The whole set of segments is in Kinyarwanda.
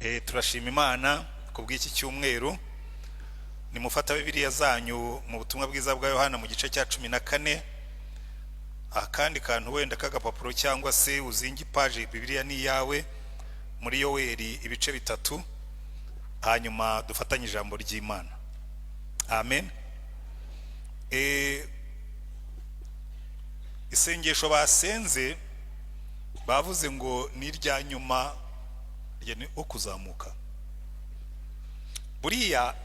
Turashima Imana ku bw'iki cyumweru. Nimufata Bibiliya zanyu mu Butumwa Bwiza bwa Yohana mu gice cya 14. Akandi kantu wenda k'agapapuro cyangwa se uzinga ipaji, Bibiliya ni iyawe, muri Yoweri ibice 3, hanyuma dufatanye ijambo ry'Imana. Amen. Isengesho basenze bavuze ngo ni irya nyuma wo kuzamuka. Buriya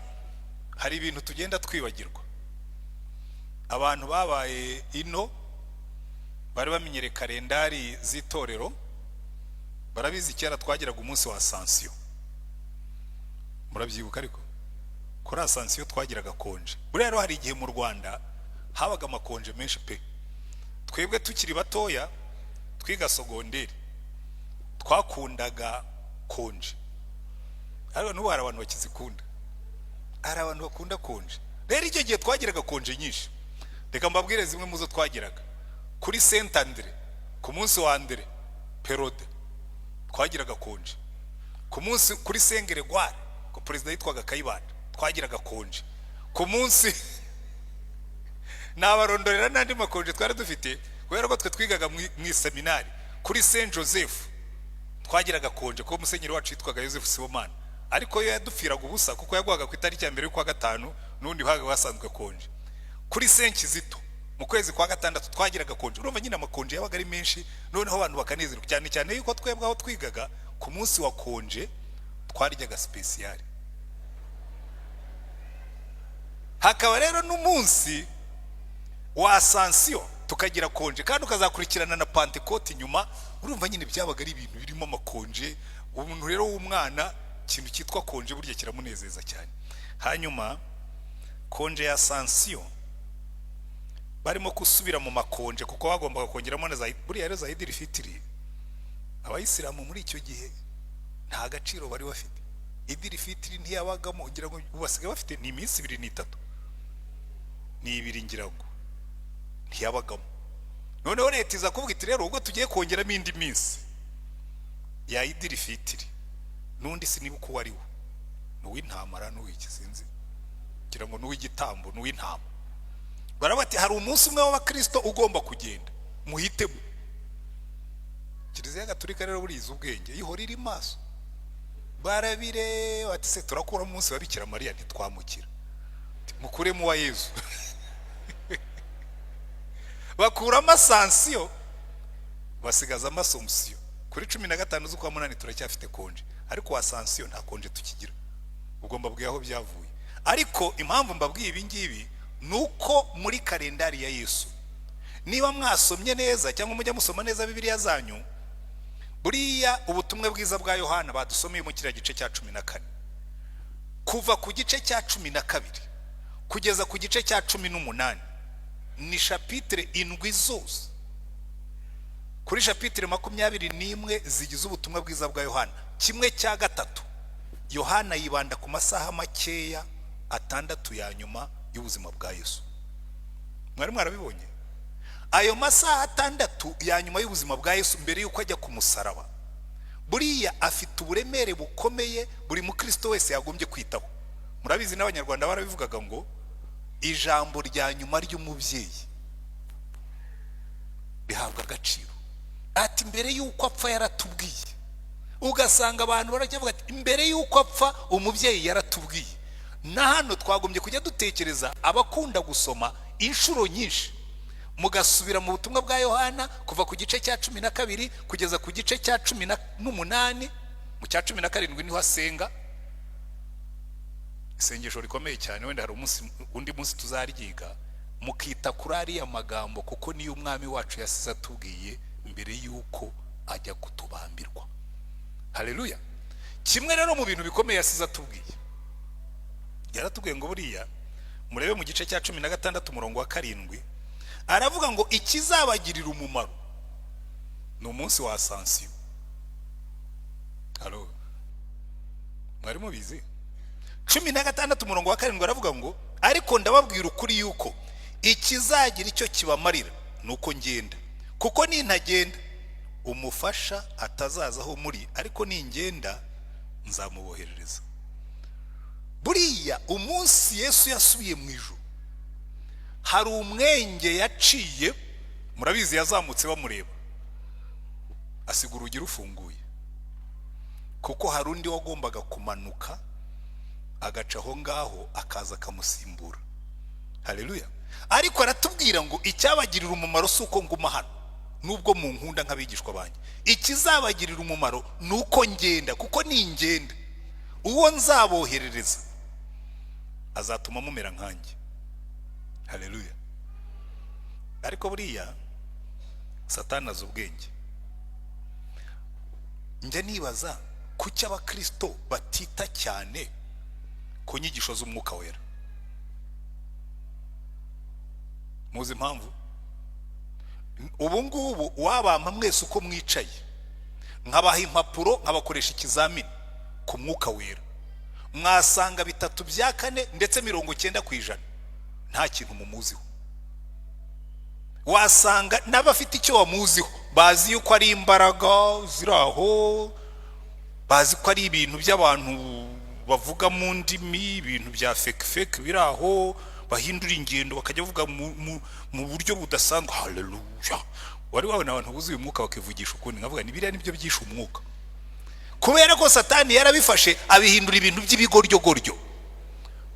hari ibintu tugenda twibagirwa. Abantu babaye ino bari bamenyereye kalendari z'itorero barabizi. Kera twagiraga umunsi wa Ascension, murabyibuka? Ariko kuri Ascension twagiraga congé. Buriya rero hari igihe mu Rwanda habaga amacongé menshi pe. Twebwe tukiri batoya twiga secondaire twakundaga congé, ariko n'ubu hari abantu bakizikunda, hari abantu bakunda congé. Rero icyo gihe twagiraga congé nyinshi. Reka mbabwire zimwe mu zo twagiraga. Kuri Saint André, ku munsi wa André Perraudin, twagiraga congé. Ku munsi kuri Saint Grégoire, ko perezida yitwaga Kayibanda, twagiraga congé. Ku munsi nabarondorera n'andi macongé twari dufite, kubera ko twe twigaga mu iseminari. Kuri Saint Joseph twagiraga congé, kuko musenyeri wacu yitwaga Joseph Sibomana, ariko yo yadupfiraga ubusa kuko yagwaga ku itariki ya 1 y'ukwa gatanu, n'ubundi haga hasanzwe congé. Kuri Saint Kizito mu kwezi kwa gatandatu twagiraga congé. Urumva nyine amacongé yabaga ari menshi, noneho abantu bakanezerwa cyane cyane yuko twebwe aho twigaga ku munsi wa congé twaryaga spécial. Hakaba rero n'umunsi wa Ascension tukagira congé, kandi ukazakurikirana na Pentecôte nyuma. Urumva nyine byabaga ari ibintu birimo amacongé. Umuntu rero w'umwana, ikintu cyitwa congé burya kiramunezeza cyane. Hanyuma congé ya Ascension, barimo gusubira mu macongé kuko bagombaga kongeramo na za, buriya rero za Idiri Fitiri, abayisilamu muri icyo gihe nta gaciro bari bafite. Idiri Fitiri ntiyabagamo. Ngira ngo ubu basigaye bafite ni iminsi 2, ni 3, ni 2 ngira ngo, ntiyabagamo. Noneho leta iza kuvuga iti: "Rero ubwo tugiye kongeramo indi minsi ya Idiri Fitiri, n'undi sinibuka uwo ari wo, ni uw'intamara n'uw'iki, sinzi, ngira ngo ni uw'igitambo, ni uw'intama." Baravuga ati: "Hari umunsi umwe w'abakirisito ugomba kugenda, muhitemo." Kiliziya Gatolika rero buriya izi ubwenge, ihora iri maso. Barabireba ati: "Se turakuramo umunsi wa Bikira Mariya ntitwamukira? Mukuremo uwa Yezu." Bakuramo Ascension, basigaza Asomusiyo. Kuri 15 z'ukwa munani turacyafite congé, ariko wa Ascension nta congé tukigira. Ubwo mbabwiye aho byavuye. Ariko impamvu mbabwiye ibi ngibi ni uko muri kalendari ya Yesu, niba mwasomye neza cyangwa mujya musoma neza Bibiliya zanyu, buriya Ubutumwa Bwiza bwa Yohana badusomeye mu kiriya gice cya 14, kuva ku gice cya 12 kugeza ku gice cya 18, ni chapitre 7 zose. Kuri chapitre 21 zigize Ubutumwa Bwiza bwa Yohana, 1/3, Yohana yibanda ku masaha makeya 6 ya nyuma y'ubuzima bwa Yesu. Mwari mwarabibonye? Ayo masaha 6 ya nyuma y'ubuzima bwa Yesu mbere y'uko ajya ku musaraba, buriya afite uburemere bukomeye buri mukristo wese yagombye kwitaho. Murabizi, n'Abanyarwanda barabivugaga ngo ijambo rya nyuma ry'umubyeyi rihabwa agaciro. Ati: "Mbere y'uko apfa yaratubwiye." Ugasanga abantu baracyavuga ati: "Mbere y'uko apfa umubyeyi yaratubwiye." Na hano twagombye kujya dutekereza, abakunda gusoma inshuro nyinshi, mugasubira mu Butumwa bwa Yohana kuva ku gice cya 12 kugeza ku gice cya 18. Mu cya 17 niho asenga isengesho rikomeye cyane. Wenda hari umunsi, undi munsi tuzaryiga, mukita kuri ariya magambo, kuko niyo Umwami wacu yasize atubwiye mbere y'uko ajya kutubambirwa. Haleluya! Kimwe rero mu bintu bikomeye yasize atubwiye, yaratubwiye ngo, buriya murebe mu gice cya 16 umurongo wa 7, aravuga ngo ikizabagirira umumaro ni umunsi wa Ascension. Halo, mwari mubizi? 16 umurongo wa 7 aravuga ngo: "Ariko ndababwira ukuri yuko ikizagira icyo kibamarira ni uko ngenda, kuko nintagenda umufasha atazaza aho muri, ariko ningenda Nzamuboherereza. Buriya umunsi Yesu yasubiye mu ijuru, hari umwenge yaciye. Murabizi, yazamutse bamureba, asiga urugi rufunguye, kuko hari undi wagombaga kumanuka agaca aho ngaho, akaza akamusimbura. Haleluya! Ariko aratubwira ngo icyabagirira umumaro si uko nguma hano, nubwo mu nkunda nk'abigishwa banjye. Ikizabagirira umumaro ni uko ngenda, kuko ningenda, uwo nzaboherereza azatuma mumera nkanjye. Haleluya! Ariko buriya Satani azi ubwenge. Njya nibaza kuki Abakirisito batita cyane ku nyigisho z'Umwuka Wera. Muzi impamvu? Ubu ngubu wabampa mwese uko mwicaye, nkabaha impapuro, nkabakoresha ikizamini ku Mwuka Wera, mwasanga 3/4, ndetse 90% nta kintu mumuziho. Wasanga n'abafite icyo bamuziho bazi yuko ari imbaraga ziri aho, bazi ko ari ibintu by'abantu bavuga mu ndimi, ibintu bya fake fake biri aho, bahindura ingendo, bakajya bavuga mu buryo budasanzwe. Haleluya! Wari wabona abantu buzuye umwuka bakivugisha ukundi? Nkavuga ni biriya nibyo byishe umwuka, kubera ko Satani yarabifashe abihindura ibintu by'ibigoryogoryo,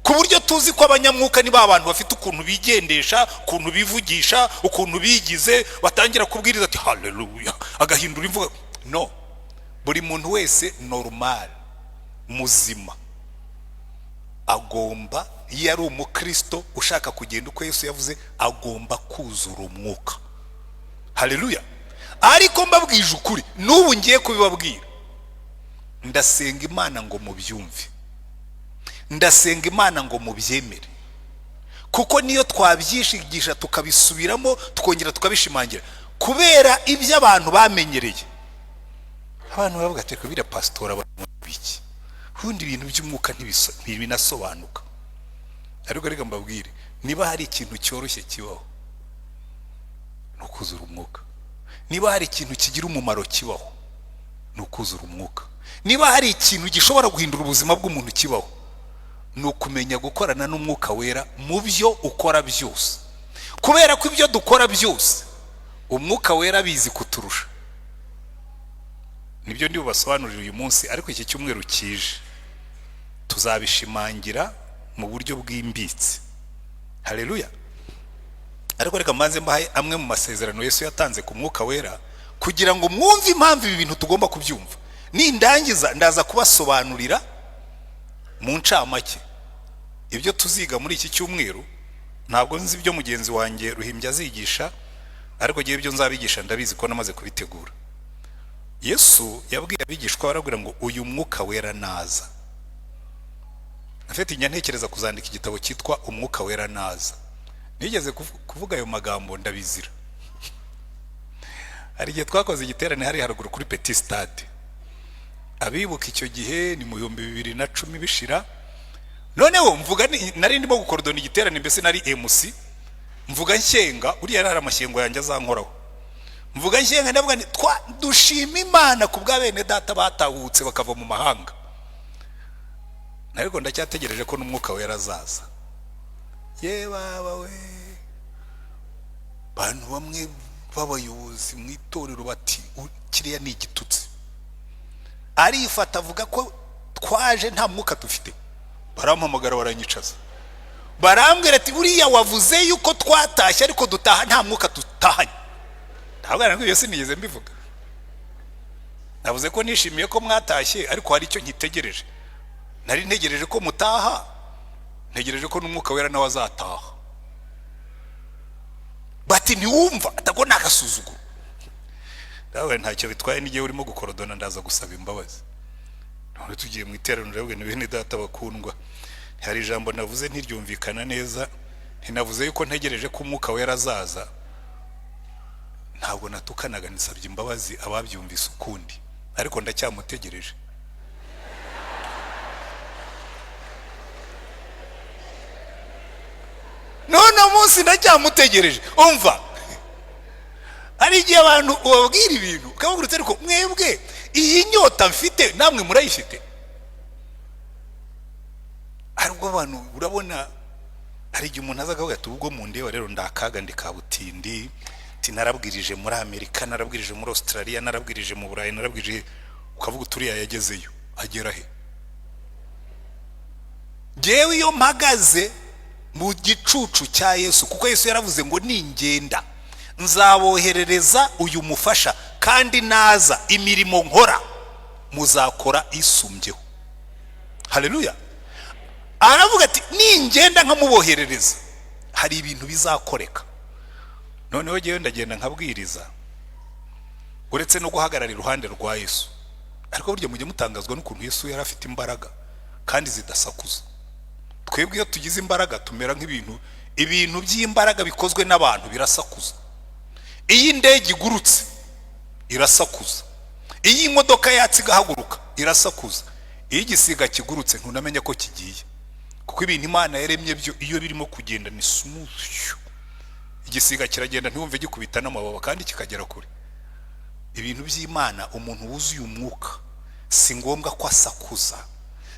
ku buryo tuzi ko abanyamwuka ni ba bantu bafite ukuntu bigendesha, ukuntu bivugisha, ukuntu bigize, batangira kubwiriza ati "Haleluya", agahindura imvugo. No buri muntu wese normal, muzima, agomba, iyo ari Umukristo ushaka kugenda uko Yesu yavuze, agomba kuzura Umwuka. Haleluya! Ariko mbabwije ukuri, n'ubu ngiye kubibabwira, ndasenga Imana ngo mubyumve, ndasenga Imana ngo mubyemere, kuko niyo twabyishigisha, tukabisubiramo, tukongera tukabishimangira, kubera ibyo abantu bamenyereye, abantu baravuga ati biriya pasitora abantu biki? Ubundi ibintu by'umwuka ntibinasobanuka. Ariko reka mbabwire, niba hari ikintu cyoroshye kibaho, ni ukuzura Umwuka. Niba hari ikintu kigira umumaro kibaho, ni ukuzura Umwuka. Niba hari ikintu gishobora guhindura ubuzima bw'umuntu kibaho, ni ukumenya gukorana n'Umwuka Wera mu byo ukora byose, kubera ko ibyo dukora byose Umwuka Wera abizi kuturusha. Nibyo ndi bubasobanurire uyu munsi, ariko iki cyumweru kije tuzabishimangira mu buryo bwimbitse. Haleluya! Ariko reka mbanze mbahe amwe mu masezerano Yesu yatanze ku Mwuka Wera, kugira ngo mwumve impamvu ibi bintu tugomba kubyumva. Nindangiza ndaza kubasobanurira mu ncamake ibyo tuziga muri iki cyumweru. Ntabwo nzi ibyo mugenzi wanjye Ruhimbya azigisha, ariko ngewe ibyo nzabigisha ndabizi ko namaze kubitegura. Yesu yabwiye abigishwa, barabwira ngo uyu Mwuka Wera naza. Afite, njya ntekereza kuzandika igitabo cyitwa "Umwuka Wera naza". Nigeze kuvuga ayo magambo, ndabizira. Hari igihe twakoze igiterane hari haruguru kuri Petit Stade. Abibuka icyo gihe, ni mu 2010 bishira. Noneho mvuga, nari ndimo gukorodona igiterane, mbese nari MC. Mvuga nshyenga, buriya hari amashyengo yanjye azankoraho. Mvuga nshyenga, ndavuga nti twa dushima Imana ku bwa bene data batahutse bakava mu mahanga, ariko ndacyategereje ko n'Umwuka Wera azaza. Ye baba we, bantu bamwe b'abayobozi mu itorero bati "Kiriya ni igitutsi." Arifata avuga ko twaje nta mwuka dufite. Barampamagara, baranyicaza, barambwira ati "Buriya wavuze yuko twatashye, ariko dutaha nta mwuka dutahanye." Ntabwo ibyo sinigeze mbivuga. Navuze ko nishimiye ko mwatashye, ariko hari icyo nkitegereje. Nari ntegereje ko mutaha, ntegereje ko n'Umwuka Wera nawe azataha. Bati "Ntiwumva atako ni agasuzuguro." Nawe ntacyo bitwaye, n'igihe urimo gukorodona ndaza gusaba imbabazi. None tugiye mu iteraniro, ndavuga ni bene data bakundwa, hari ijambo navuze ntiryumvikana neza. Ntinavuze yuko ntegereje ko Umwuka Wera azaza, ntabwo natukanaga. Nisabye imbabazi ababyumvise ukundi, ariko ndacyamutegereje. None munsi ndacyamutegereje. Umva, hari igihe abantu ubabwira ibintu ukababwira uti "Ariko mwebwe iyi nyota mfite namwe murayifite?" Abantu urabona hari igihe umuntu aza akavuga ati: "Ubwo mundeba rero, ndakaga, ndi kabutindi." Ati: "Narabwirije muri Amerika, narabwirije muri Australia, narabwirije mu Burayi, narabwirije." Ukavuga uturiya yagezeyo agera he? Ngewe iyo mpagaze mu gicucu cya Yesu, kuko Yesu yaravuze ngo: "Ningenda nzaboherereza uyu mufasha, kandi naza imirimo nkora muzakora isumbyeho." Haleluya! Aravuga ati: "Ningenda nkamuboherereza, hari ibintu bizakoreka." Noneho ngewe ndagenda nkabwiriza, uretse no guhagarara iruhande rwa Yesu. Ariko burya mujye mutangazwa n'ukuntu Yesu yari afite imbaraga kandi zidasakuza. Twebwe iyo tugize imbaraga tumera nk'ibintu, ibintu by'imbaraga bikozwe n'abantu birasakuza. Iyo indege igurutse irasakuza, iyo imodoka yatse igahaguruka irasakuza, iyo igisiga kigurutse ntunamenya ko kigiye, kuko ibintu Imana yaremye byo iyo birimo kugenda ni smooth. Igisiga kiragenda ntiwumve gikubita n'amababa kandi kikagera kure. Ibintu by'Imana, umuntu wuzuye umwuka si ngombwa ko asakuza,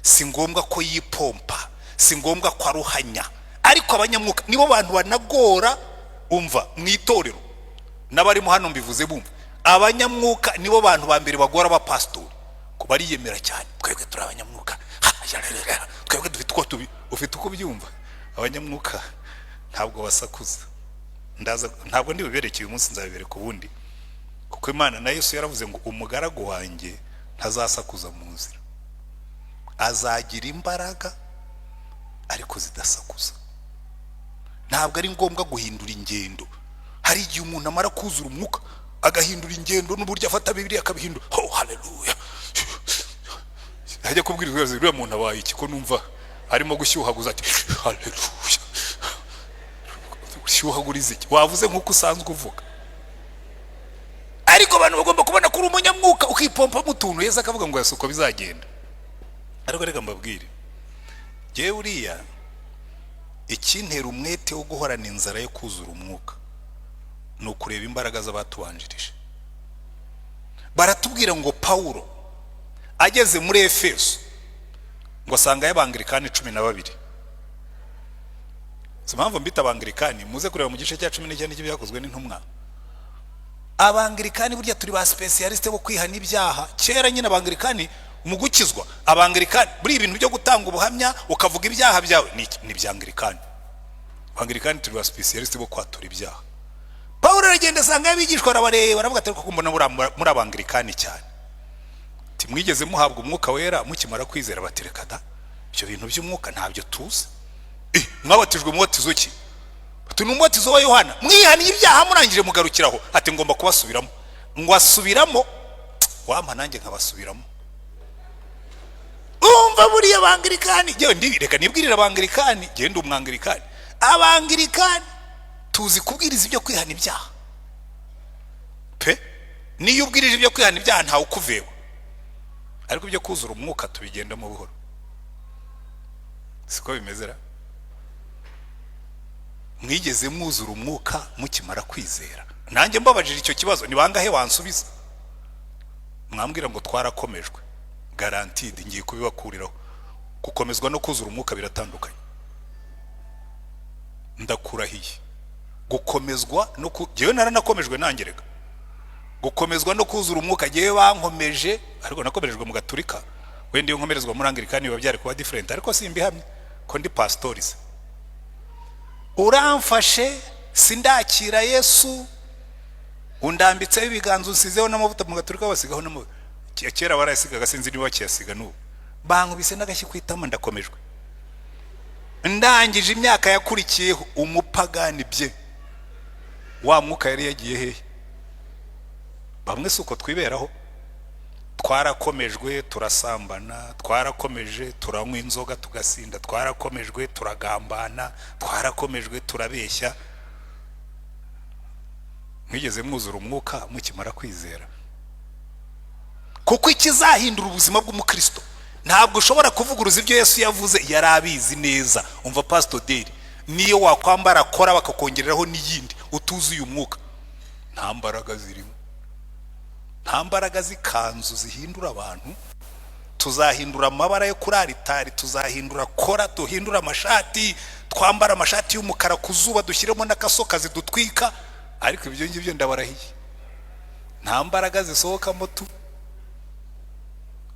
si ngombwa ko yipompa, si ngombwa ko aruhanya. Ariko abanyamwuka nibo bantu banagora. Umva, mu itorero n'abarimo hano mbivuze bumva, abanyamwuka nibo bantu ba mbere bagora abapasitori, ko bariyemera cyane: "Twebwe turi abanyamwuka, twebwe dufite uko tubi." Ufite uko ubyumva. Abanyamwuka ntabwo basakuza. Ndaza, ntabwo ndi buberekeye uyu munsi, nzabibereka ubundi, kuko Imana na Yesu yaravuze ngo: "Umugaragu wanjye ntazasakuza mu nzira, azagira imbaraga ariko zidasakuza." Ntabwo ari ngombwa guhindura ingendo. Hari igihe umuntu amara kuzura umwuka agahindura ingendo n'uburyo afata Bibiliya akabihindura. Oh, haleluya! Ajya kubwiriza, uriya muntu abaye iki ko numva arimo gushyuhaguza? Ati: "Haleluya." Ushyuhaguriza iki? Wavuze nk'uko usanzwe uvuga. Ariko abantu bagomba kubona ko uri umunyamwuka, ukipompamo utuntu. Yesu akavuga ngo yasuko bizagenda. Ariko reka mbabwire, ngewe uriya ikintera umwete wo guhorana inzara yo kuzura umwuka ni ukureba imbaraga z'abatubanjirije. Baratubwira ngo Pawulo ageze muri Efeso ngo asanga y'Abangirikani 12. Si impamvu mbita Abangirikani, muze kureba mu gice cya 19 cy'Ibyakozwe n'Intumwa. Abangirikani burya turi ba spécialistes bo kwihana ibyaha. Kera nyine Abangirikani mu gukizwa, Abangirikani buri ibintu byo gutanga ubuhamya ukavuga ibyaha byawe ni ibyangirikani. Abangirikani turi ba spécialistes bo kwatura ibyaha. Pawulo aragenda asanga abigishwa, arabareba, aravuga ati: "Ariko mbona muri Abangirikani cyane, timwigeze muhabwa Umwuka Wera mukimara kwizera?" Batereka da, ibyo bintu by'umwuka ntabyo tuzi. Mwabatijwe umubatizo ki? Ati: "Ni umubatizo wa Yohana." Mwihaniye ibyaha murangije mugarukiraho? Ati: "Ngomba kubasubiramo." Ngo asubiramo, wampa nanjye nkabasubiramo. Umva, buriya Abangirikani, yewe ndi reka nibwirire Abangirikani, genda Umwangirikani, Abangirikani tuzi kubwiriza ibyo kwihana ibyaha pe. Niyo ubwirije ibyo kwihana ibyaha ntawe ukuvewe, ariko ibyo kuzura umwuka tubigendamo buhoro. Siko bimeze ra? Mwigeze mwuzura umwuka mukimara kwizera? Nanjye mbabajije icyo kibazo, ni bangahe wansubiza? Mwambwira ngo twarakomejwe. Guaranteed, ngiye kubibakuriraho. Gukomezwa no kuzura umwuka biratandukanye, ndakurahiye. Gukomezwa no ku jyewe naranakomejwe nangereka. Gukomezwa no kuzura umwuka, jyewe bankomeje, ariko nakomerejwe mu Gaturika. Wenda iyo nkomerezwa muri Anglikani biba byari kuba different, ariko simbihamye ko ndi pasitori se. Uramfashe, sindakira Yesu, undambitseho ibiganza, unsizeho n'amavuta. Mu Gaturika basigaho n'amavuta, kera barayasigaga, sinzi niba bakiyasiga n'ubu. Bankubise n'agashyi ku itama, ndakomejwe. Ndangije imyaka yakurikiyeho umupagani bye. Wa mwuka yari yagiye hehe? Bamwe si uko twiberaho: twarakomejwe turasambana, twarakomeje turanywa inzoga tugasinda, twarakomejwe turagambana, twarakomejwe turabeshya. Mwigeze mwuzura umwuka mukimara kwizera? Kuko ikizahindura ubuzima bw'umukristo, ntabwo ushobora kuvuguruza ibyo Yesu yavuze, yari abizi neza. Umva pasitoderi, niyo wakwambara kora bakakongereraho n'iyindi, utuzuye umwuka nta mbaraga zirimo, nta mbaraga z'ikanzu zihindura abantu. Tuzahindura amabara yo kuri aritari, tuzahindura kora, duhindura amashati, twambara amashati y'umukara ku zuba, dushyiremo n'akasokazi dutwika. Ariko ibyo ngibyo ndabarahiye, nta mbaraga zisohokamo tu,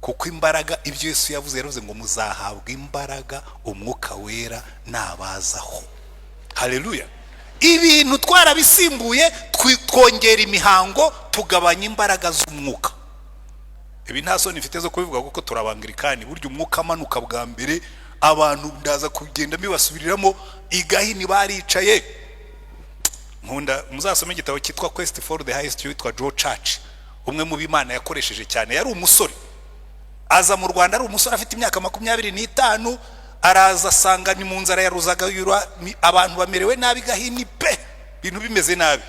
kuko imbaraga, ibyo Yesu yavuze, yaravuze ngo muzahabwa imbaraga Umwuka Wera nabazaho. Haleluya! Ibintu twarabisimbuye, twongera imihango, tugabanya imbaraga z'umwuka. Ibi nta soni mfite zo kubivuga kuko turabangirikani. Burya umwuka amanuka bwa mbere, abantu ndaza kugenda mbibasubiriramo, i Gahini baricaye. Nkunda muzasome igitabo cyitwa Quest for the Highest, witwa Joe Church, umwe mu b'Imana yakoresheje cyane. Yari umusore, aza mu Rwanda ari umusore afite imyaka 25. Araza asanga ni mu nzara ya Ruzagayura, abantu bamerewe nabi Gahini pe, ibintu bimeze nabi.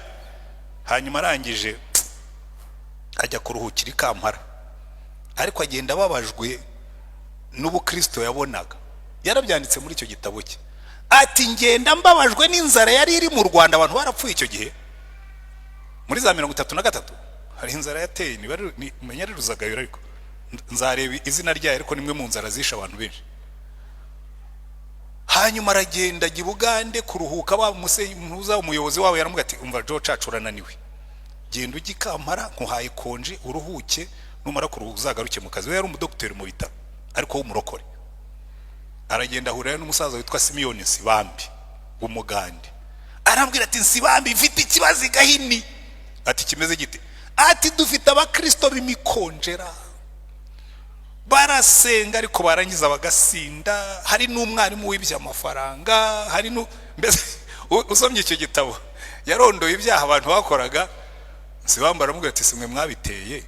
Hanyuma arangije ajya kuruhukira i Kampala, ariko agenda ababajwe n'ubukristo yabonaga. Yarabyanditse muri icyo gitabo cye, ati ngenda mbabajwe n'inzara yari iri mu Rwanda, abantu barapfuye. Icyo gihe muri za 33 hari inzara yateye, niba menya ari Ruzagayura, ariko nzareba izina ryayo, ariko nimwe mu nzara zishe abantu benshi. Hanyuma aragenda ajya i Bugande kuruhuka. Bamuze umuyobozi wabo yaramubwira ati umva Joe Church, urananiwe, genda ujye i Kampala, nkuhaye konji, uruhuke, numara kuruhuka uzagaruke mu kazi. We yari umudogiteri mu bitaro ariko w'umurokore. Aragenda ahurira n'umusaza witwa Simiyoni Nsibambi w'Umugande. Arambwira ati Nsibambi, mfite ikibazo i Gahini. Ati kimeze gite? Ati dufite abakristo b'imikonjera, barasenga ariko barangiza bagasinda, hari n'umwarimu wibye amafaranga, hari nu mbese usomye icyo gitabo yarondoye ibyaha abantu bakoraga. Nsibambi aramubwira ati si mwe mwabiteye,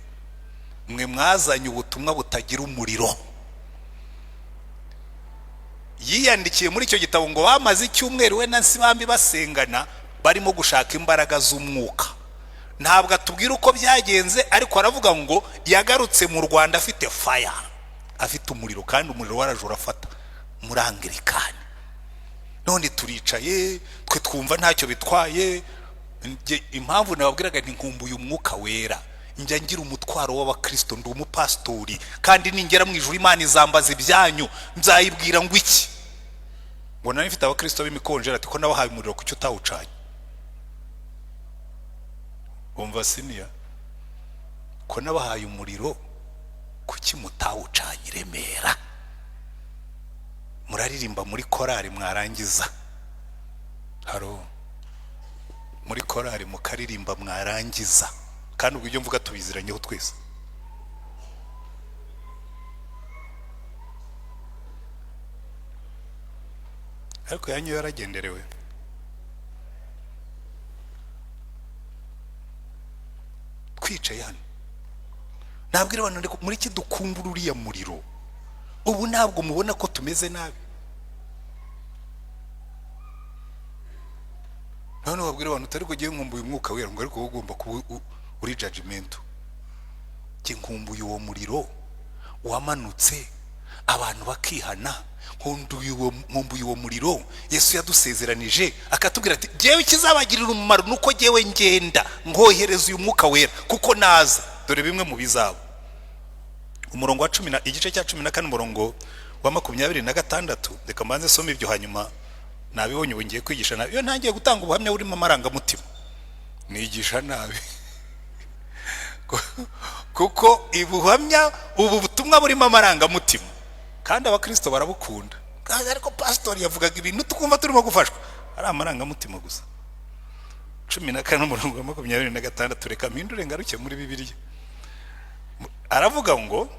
mwe mwazanye ubutumwa butagira umuriro. Yiyandikiye muri icyo gitabo ngo bamaze icyumweru we na Nsibambi basengana, barimo gushaka imbaraga z'umwuka. Ntabwo atubwira uko byagenze, ariko aravuga ngo yagarutse mu Rwanda afite fire, afite umuriro, kandi umuriro waraje urafata muri Angirikani. None turicaye twe twumva ntacyo bitwaye. Impamvu nababwiraga nti nkumbuye Umwuka Wera, njya ngira umutwaro w'abakristo. Ndi umupasitori, kandi ningera mu ijuru Imana izambaza ibyanyu, nzayibwira ngo iki? Ngo nari mfite abakristo b'imikonjera. Ati ko nabahaye umuriro, kuki utawucanye? Umva siniya, ko nabahaye umuriro, kuki mutawucanye? I Remera muraririmba muri korari, mwarangiza haro muri korari mukaririmba, mwarangiza, kandi ubwo ibyo mvuga tubiziranyeho twese. Ariko yanyu yaragenderewe. Twicaye hano nabwira abantu ngo muri iki dukumbura uriya muriro. Ubu ntabwo mubona ko tumeze nabi? None wabwira abantu utari kugiye nkumbuye Umwuka Wera, ngo ariko wowe ugomba kuba uri judgmental. Njye nkumbuye uwo muriro wamanutse abantu bakihana. Nkumbuye uwo muriro Yesu yadusezeranije, akatubwira ati jyewe ikizabagirira umumaro ni uko jyewe ngenda nkohereza uyu Mwuka Wera, kuko naza dore bimwe mu bizaba. Umurongo wa cumi na igice cya 14, umurongo wa 26. Reka mbanze soma ibyo, hanyuma nabibonye ubu ngiye kwigisha nabi. Iyo ntangiye gutanga ubuhamya burimo amarangamutima nigisha nabi, kuko ubuhamya, ubu butumwa burimo amarangamutima, kandi abakristo barabukunda. Kandi ariko pasitori yavugaga ibintu tukumva turimo gufashwa, ari amarangamutima gusa. 14, umurongo wa 26. Reka mpindure ngaruke muri Bibiliya. Aravuga ngo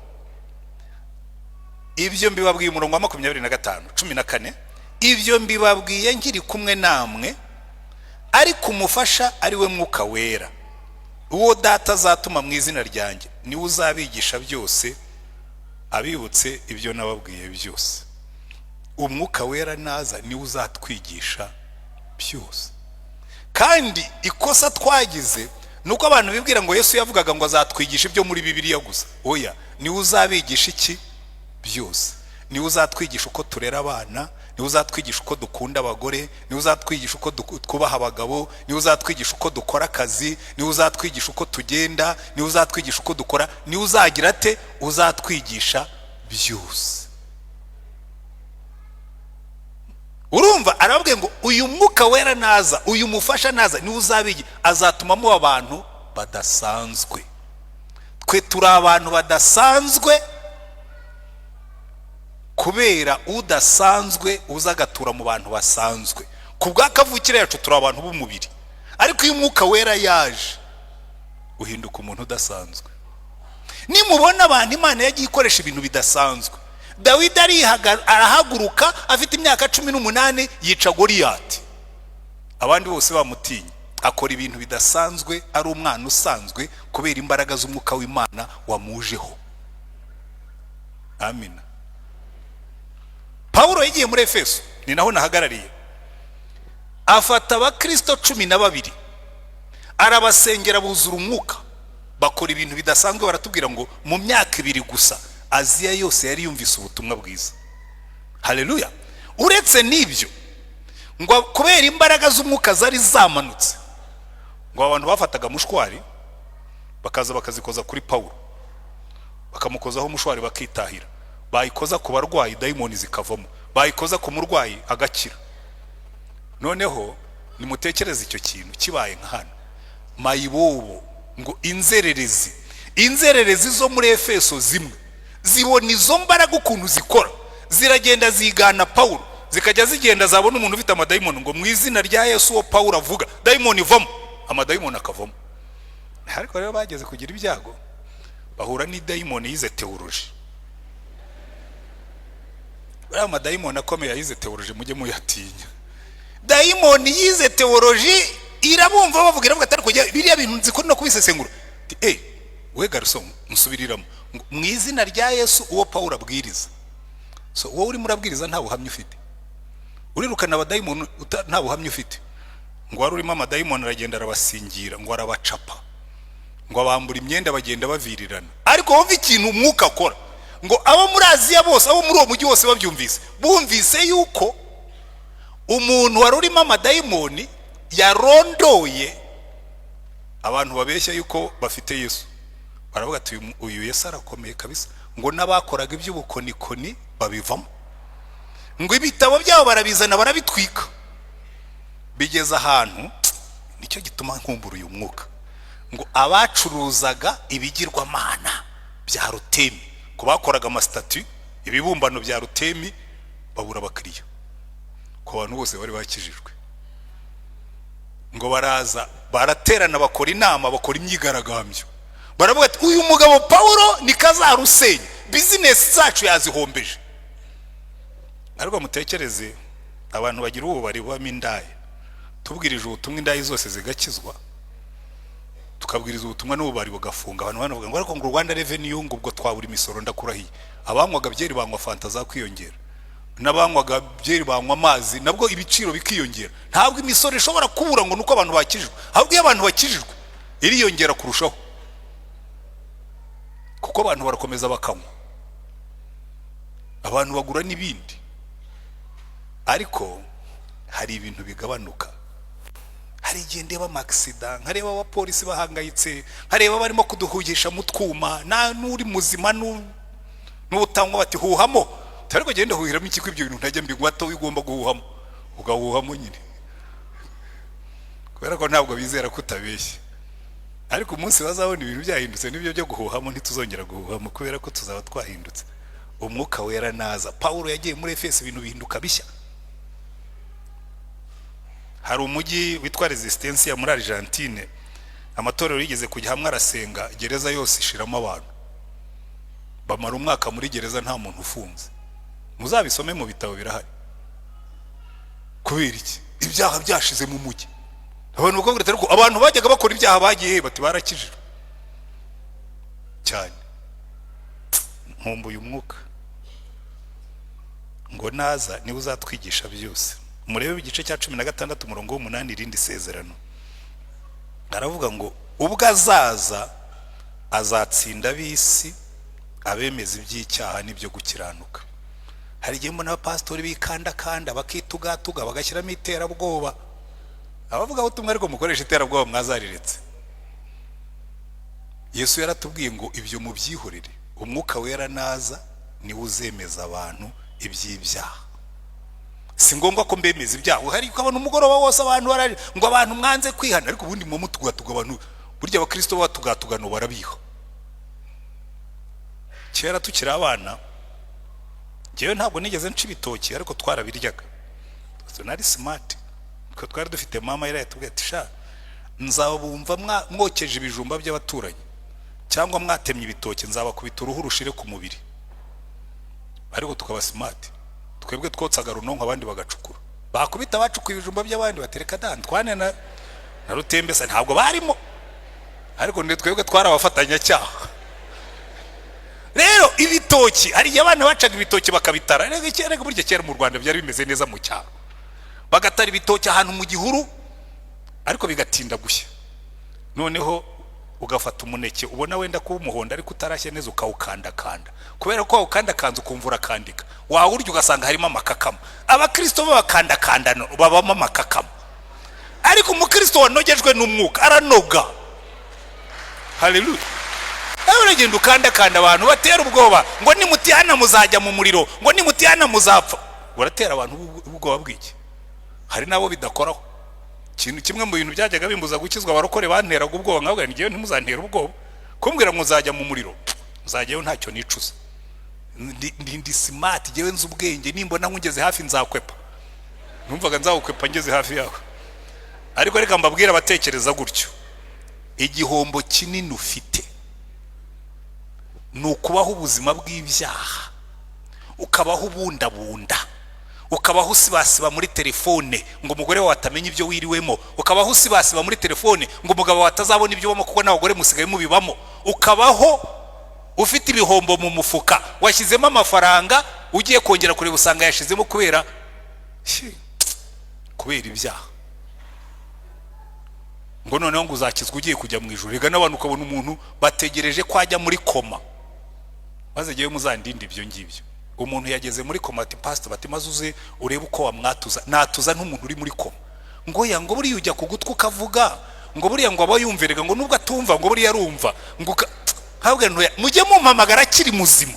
ibyo mbibabwiye, umurongo wa 25, 14: ibyo mbibabwiye nkiri kumwe namwe, ariko umufasha ari we Mwuka Wera, uwo Data azatuma mu izina ryanjye, niwe uzabigisha byose, abibutse ibyo nababwiye byose. Umwuka Wera naza niwe uzatwigisha byose. Kandi ikosa twagize ni uko abantu bibwira ngo Yesu yavugaga ngo azatwigisha ibyo muri Bibiliya gusa. Oya, niwe uzabigisha iki? Byose. Niwe uzatwigisha uko turera abana, niwe uzatwigisha uko dukunda abagore, niwe uzatwigisha uko twubaha abagabo, niwe uzatwigisha uko dukora akazi, niwe uzatwigisha uko tugenda, niwe uzatwigisha uko dukora, niwe uzagira ate? Uzatwigisha Byose. Urumva arababwiye ngo uyu Mwuka Wera naza, uyu mufasha naza, niwe uzabigi, azatuma muba abantu badasanzwe. Twe turi abantu badasanzwe kubera udasanzwe uza agatura mu bantu basanzwe. Ku bwa kavukire yacu turi abantu b'umubiri, ariko iyo Umwuka Wera yaje uhinduka umuntu udasanzwe. Nimubona abantu Imana yagiye ikoresha ibintu bidasanzwe, Dawidi arahaguruka afite imyaka 18 yica Goriyati, abandi bose bamutinye. Akora ibintu bidasanzwe ari umwana usanzwe kubera imbaraga z'umwuka w'Imana wamujeho. Amina. Pawulo yagiye muri Efeso, ni naho nahagarariye, afata abakirisito 12 arabasengera buzura umwuka, bakora ibintu bidasanzwe. Baratubwira ngo mu myaka 2 gusa Aziya yose yari yumvise ubutumwa bwiza. Haleluya. Uretse n'ibyo, ngo kubera imbaraga z'umwuka zari zamanutse, ngo abantu bafataga mushwari bakaza bakazikoza kuri Pawulo, bakamukozaho mushwari bakitahira. Bayikoza ku barwayi dayimoni zikavamo, bayikoza ku murwayi agakira. Noneho nimutekereze icyo kintu kibaye nka hano mayibobo, ngo inzererezi zo muri Efeso zimwe zibona izo mbaraga ukuntu zikora, ziragenda zigana Pawulo, zikajya zigenda zabona umuntu ufite amadayimoni ngo mu izina rya Yesu uwo Pawulo avuga, dayimoni ivamo, amadayimoni akavamo. Ariko rero bageze kugira ibyago bahura n'idayimoni yize théologie. Buriya amadayimoni akomeye yize théologie mujye muyatinya. Dayimoni yize théologie irabumva bavuga, iravuga atari kujya biriya bintu nzi ko no kubisesengura. We garçon, nsubiriramo mu izina rya Yesu uwo Pawulo abwiriza. So wowe urimo urabwiriza nta buhamya ufite, urirukana abadayimoni nta buhamya ufite. Ngo wari urimo amadayimoni aragenda arabasingira, ngo arabacapa, ngo abambura imyenda bagenda bavirirana. Ariko wumva ikintu umwuka akora, ngo abo muri Aziya bose, abo muri uwo mujyi wose babyumvise, bumvise yuko umuntu wari urimo amadayimoni yarondoye abantu babeshya yuko bafite Yesu, baravuga ati uyu Yesu arakomeye kabisa. Ngo n'abakoraga iby'ubukonikoni babivamo, ngo ibitabo byabo barabizana barabitwika. Bigeze ahantu, nicyo gituma nkumbura uyu mwuka, ngo abacuruzaga ibigirwamana bya Rutemi, ku bakoraga amasitati, ibibumbano bya Rutemi, babura abakiriya ku bantu bose bari bakijijwe. Ngo baraza baraterana, bakora inama, bakora imyigaragambyo, baravuga ati uyu mugabo Pawulo ni kazarusenya, business zacu yazihombeje. Ariko mutekereze abantu bagira ububari bubamo indaya, tubwirije ubutumwa indaya zose zigakizwa, tukabwiriza ubutumwa n'ububari bugafunga, abantu banavuga ngo ariko ngo Rwanda Revenue, ngo ubwo twabura imisoro. Ndakurahiye, abanywaga byeri banywa fanta zakwiyongera, n'abanywaga byeri banywa amazi nabwo ibiciro bikiyongera. Ntabwo imisoro ishobora kubura ngo nuko abantu bakijijwe, ahubwo iyo abantu bakijijwe iriyongera kurushaho, kuko abantu barakomeza bakanywa, abantu bagura n'ibindi. Ariko hari ibintu bigabanuka. Hari igihe ndeba amakisida, nkareba abapolisi bahangayitse, nkareba barimo kuduhugisha mu twuma, n'uri muzima n'utanywa bati huhamo. Ariko genda huhiramo iki ko ibyo bintu ntajya mbigwa? Hato ugomba guhuhamo, ugahuhamo nyine, kubera ko ntabwo bizera ko utabeshya. Ariko umunsi bazabona ibintu byahindutse, n'ibyo byo guhuhamo ntituzongera guhuhamo, kubera ko tuzaba twahindutse. Umwuka Wera naza. Pawulo yagiye muri Efeso ibintu bihinduka bishya. Hari umujyi witwa Resistencia muri Argentine, amatorero yigeze kujya hamwe arasenga, gereza yose ishiramo abantu, bamara umwaka muri gereza nta muntu ufunze. Muzabisome mu bitabo birahari. Kubera iki? Ibyaha byashize mu mujyi. Abantu bakabwira ati ariko abantu bajyaga bakora ibyaha bagiye he? Bati barakijijwe cyane. Nkumbuye umwuka. Ngo naza niwe uzatwigisha byose. Murebe igice cya 16 umurongo w'8, irindi sezerano. Aravuga ngo ubwo azaza azatsinda ab'isi, abemeza iby'icyaha n'ibyo gukiranuka. Hari igihe mbona abapasitori bikandakanda, bakitugatuga, bagashyiramo iterabwoba. Abavuga ubutumwa ariko mukoresha iterabwoba mwazariretse. Yesu yaratubwiye ngo ibyo mubyihorere, Umwuka Wera naza. Niwe uzemeza abantu iby'ibyaha. Si ngombwa ko mbemeza ibyaha. Hari ukabona umugoroba wose abantu baraje ngo abantu mwanze kwihana, ariko ubundi mu mutugatuga abantu. Burya abakristo batugatugano barabiha. Kera tukiri abana, njyewe ntabwo nigeze nca ibitoki, ariko twarabiryaga. Nari smart twe twari dufite mama yari yatubwiye ati: "Sha, nzabumva mwokeje ibijumba by'abaturanyi cyangwa mwatemye ibitoki, nzabakubita uruhu rushire ku mubiri." Ariko tukaba smart, twebwe twotsaga runonko, abandi bagacukura. Bakubita bacukuye ibijumba by'abandi, batereka da twane na rutembesa ntabwo barimo, ariko ni twebwe twari abafatanyacyaha. Rero ibitoki, hari igihe abana bacaga ibitoki bakabitara. Rega burya kera mu Rwanda byari bimeze neza mu cyaro, bagatara ibitoki ahantu mu gihuru, ariko bigatinda gushya. Noneho ugafata umuneke ubona wenda kuba umuhondo ariko utarashya neza, ukawukandakanda. Kubera ko wawukandakanze ukumva urakandika, wawurya ugasanga harimo amakakama. Abakristo b'abakandakandano babamo amakakama, ariko umukristo wanogejwe n'umwuka aranoga. Haleluya! Nawe uragenda ukandakanda abantu, batera ubwoba ngo nimutihana muzajya mu muriro, ngo nimutihana muzapfa. Uratera abantu ubwoba bw'iki? Hari n'abo bidakoraho. Ikintu kimwe mu bintu byajyaga bimbuza gukizwa, abarokore banteraga ubwoba, nkabwira ngewe ntimuzantere ubwoba. Kumbwira ngo nzajya mu muriro, nzajyayo, ntacyo nicuza. Ndi smart, ngewe nzi ubwenge. Nimbona nkugeze hafi nzakwepa. Numvaga nzawukwepa ngeze hafi yawe. Ariko reka mbabwire abatekereza gutyo, igihombo kinini ufite ni ukubaho ubuzima bw'ibyaha, ukabaho ubundabunda, ukabaho usibasiba muri telefone ngo umugore wawe atamenya ibyo wiriwemo, ukabaho usibasiba muri telefone ngo umugabo wawe atazabona ibyo ubamo, kuko n'abagore musigaye mubibamo, ukabaho ufite ibihombo mu mufuka, washyizemo amafaranga, ugiye kongera kureba usanga yashizemo kubera ibyaha, ngo noneho ngo uzakizwa ugiye kujya mu ijuru. Rega n'abantu ukabona umuntu bategereje ko ajya muri koma, maze ngewe muzandinde ibyo ngibyo. Umuntu yageze muri koma, ati: "Pastor," bati, "maze uze urebe uko wamwatuza." Natuza nk'umuntu uri muri koma? Ngo ya, ngo buriya ujya ku gutwi ukavuga, ngo buriya ngo aba yumvirega, ngo nubwo atumva ngo buriya arumva. Ngo ntabwo ntoya, mujye mumpamagara akiri muzima,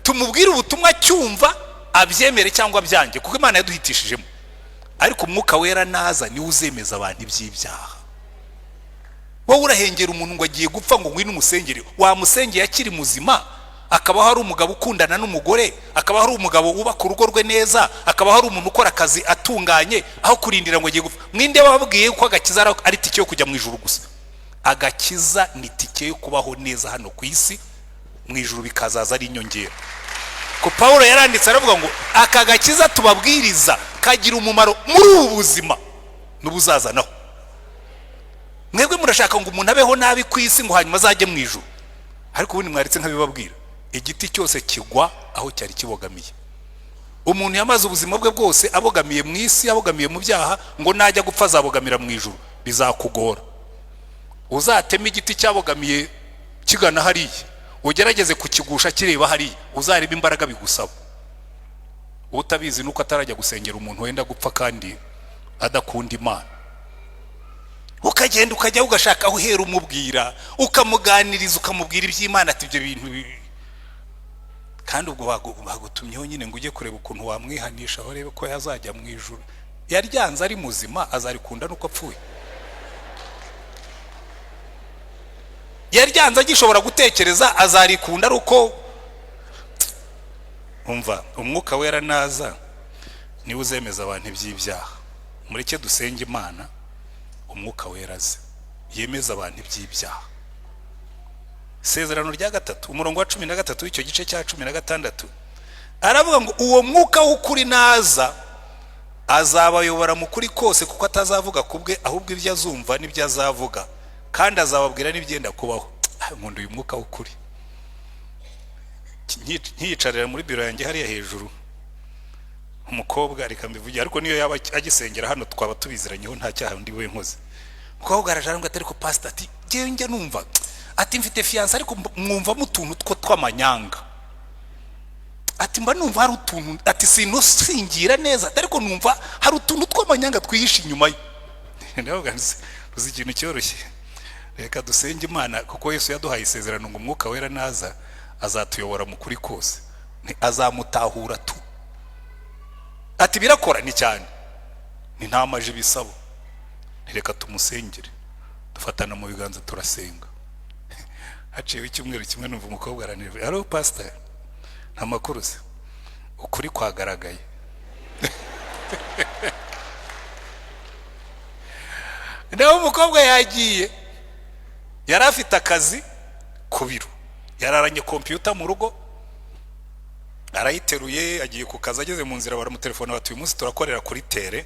tumubwire ubutumwa cyumva, abyemere cyangwa abyange, kuko Imana yaduhitishijemo. Ariko Umwuka Wera naza, niwe uzemeza abantu iby'ibyaha. Wowe urahengera umuntu ngo agiye gupfa, ngo ngwino umusengere. Wamusengeye akiri muzima, akaba hari umugabo ukundana n'umugore, akaba hari umugabo wubaka urugo rwe neza, akaba hari umuntu ukora akazi atunganye, aho kurindira ngo agiye gupfa. Mwinde wababwiye ko agakiza ari tike yo kujya mu ijuru gusa? Agakiza ni tike yo kubaho neza hano ku isi, mu ijuru bikazaza ari inyongera. Ko Paul yaranditse aravuga ngo aka gakiza tubabwiriza kagira umumaro muri ubu buzima n'ubuzazanaho. Mwebwe murashaka ngo umuntu abeho nabi ku isi, ngo hanyuma azajye mu ijuru. Ariko ubundi mwaritse nkabibabwira, igiti cyose kigwa aho cyari kibogamiye. Umuntu yamaze ubuzima bwe bwose abogamiye mu isi, abogamiye mu byaha, ngo najya gupfa azabogamira mu ijuru. Bizakugora. Uzateme igiti cyabogamiye kigana hariya, ugerageze kukigusha kireba hariya, uzareba imbaraga bigusaba. Utabizi nuko atarajya gusengera umuntu wenda gupfa kandi adakunda Imana. Ukagenda ukajya ugashaka aho uhera umubwira, ukamuganiriza, ukamubwira iby'Imana, ati ibyo bintu kandi ubwo bagutumyeho nyine ngo ujye kureba ukuntu wamwihanisha, aho urebe ko yazajya mu ijuru. Yaryanze ari muzima, azarikunda nuko apfuye? Yaryanze agishobora gutekereza, azarikunda ari uko? Umva, Umwuka Wera naza niwe uzemeza abantu iby'ibyaha. Mureke dusenge Imana, Umwuka Wera aze yemeza abantu iby'ibyaha. Isezerano rya gatatu, umurongo wa 13 w'icyo gice cya 16, aravuga ngo uwo Mwuka w'ukuri naza azabayobora mu kuri kose, kuko atazavuga ku bwe, ahubwo ibyo azumva n'ibyo azavuga, kandi azababwira n'ibyenda kubaho. Nkunda uyu Mwuka w'ukuri. Nkiyicarira muri biro yanjye hariya hejuru, umukobwa, reka mbivuge, ariko niyo yaba agisengera hano twaba tubiziranyeho, nta cyaha undi we nkoze. Umukobwa araje ngo atari ko pastor, ati ngewe njya numva, ati mfite fiancé, ariko mwumvamo utuntu two tw'amanyanga, ati mba numva hari utuntu, ati sinusingira neza, ariko numva hari utuntu tw'amanyanga twihishe inyuma ye. Ndavuga nti uzi ikintu cyoroshye, reka dusenge Imana, kuko Yesu yaduhaye isezerano ngo Umwuka Wera naza azatuyobora mu kuri kose. Azamutahura tu. Ati: "Birakora ni cyane." Ni nta maji bisaba, reka tumusengere. Dufatana mu biganza, turasenga. Haciyeho icyumweru kimwe, numva umukobwa aranirwa: "Hello pastor, nta makuru se?" Ukuri kwagaragaye. Nawe umukobwa yagiye, yari afite akazi ku biro, yararanye kompiyuta mu rugo, arayiteruye agiye ku kazi. Ageze mu nzira baramutelefona bati: "Uyu munsi turakorera kuri terrain."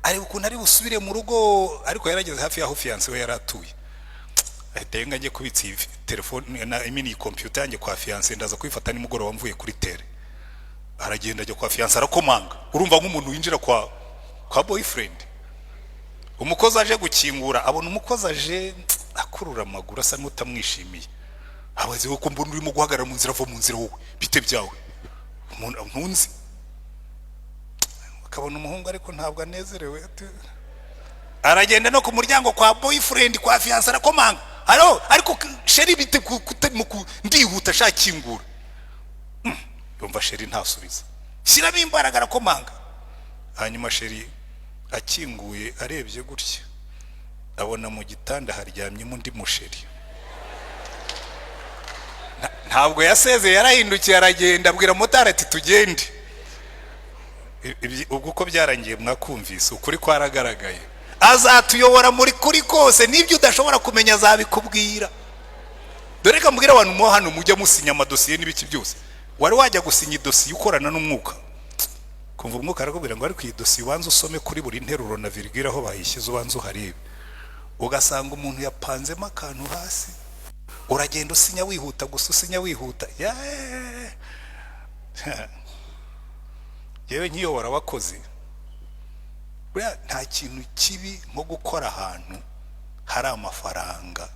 Areba ukuntu ari busubire mu rugo, ariko yarageze hafi y'aho fiancé we yari atuye, ahita yenga: "Njye kubitsa iyi telefone na imini, iyi kompiyuta yanjye kwa fiancé, ndaza kuyifata nimugoroba mvuye kuri terrain." Aragenda, ajya kwa fiancé, arakomanga. Urumva nk'umuntu winjira kwa boyfriend. Umukozi aje gukingura, abona umukozi aje akurura amaguru, asa n'utamwishimiye. Abaze ko: "Mbona urimo guhagarara mu nzira, ava mu nzira wowe, bite byawe?" Ntunzi akabona umuhungu, ariko ntabwo anezerewe. Aragenda no ku muryango kwa boyfriend, kwa fiancé, arakomanga: "Hello, ariko chéri, bite?" Ndihuta ashakingura. Yumva chéri ntasubiza. Shyiramo imbaraga, arakomanga. Hanyuma chéri akinguye, arebye gutya, abona mu gitanda haryamyemo undi muchéri. Ntabwo yasezeye, yarahindukiye aragenda, abwira motari ati: "Tugende." Ubwo uko byarangiye mwakumvise, ukuri kwaragaragaye. Azatuyobora muri kuri kose, n'ibyo udashobora kumenya azabikubwira. Dore reka mbwire abantu mo hano mujya musinya amadosiye n'ibiki byose: wari wajya gusinya idosiye ukorana n'umwuka, kumva umwuka arakubwira ngo: "Ariko iyi dosiye ubanza usome kuri buri nteruro na virgule aho bayishyize, ubanza uharebe." Ugasanga umuntu yapanzemo akantu hasi, uragenda usinya wihuta gusa, usinya wihuta. Yeee! Yewe, nkiyobora abakozi, buriya nta kintu kibi nko gukora ahantu hari amafaranga,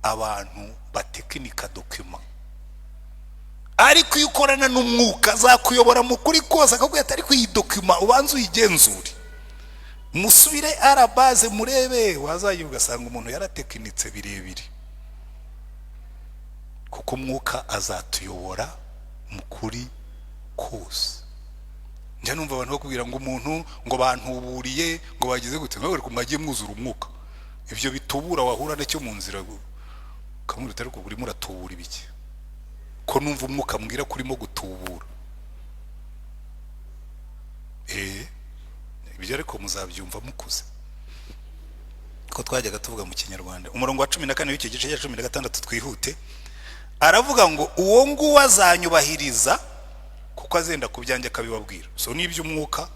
abantu batekinika document. Ariko iyo ukorana n'umwuka, azakuyobora mu kuri kose, akakubwira ati: "Ariko iyi document ubanze uyigenzure, musubire arabaze murebe." Wazajya ugasanga umuntu yaratekinitse birebire, kuko umwuka azatuyobora mu kuri kose. Njya numva abantu bakubwira ngo umuntu ngo bantuburiye, ngo bagize gute, ntabwo mwagiye mwuzura umwuka. Ibyo bitubura wahura nacyo mu nzira, ukamubwira, ariko urimo uratubura ibiki, ko numva umwuka mbwira ko urimo gutubura? Ibyo ariko muzabyumva mukuze, ko twajyaga tuvuga mu Kinyarwanda. Umurongo wa 14 w'icyo gice cya 16, twihute, aravuga ngo: "Uwo nguwo azanyubahiriza, kuko azenda ku byanjye akabibabwira." So n'iby'umwuka,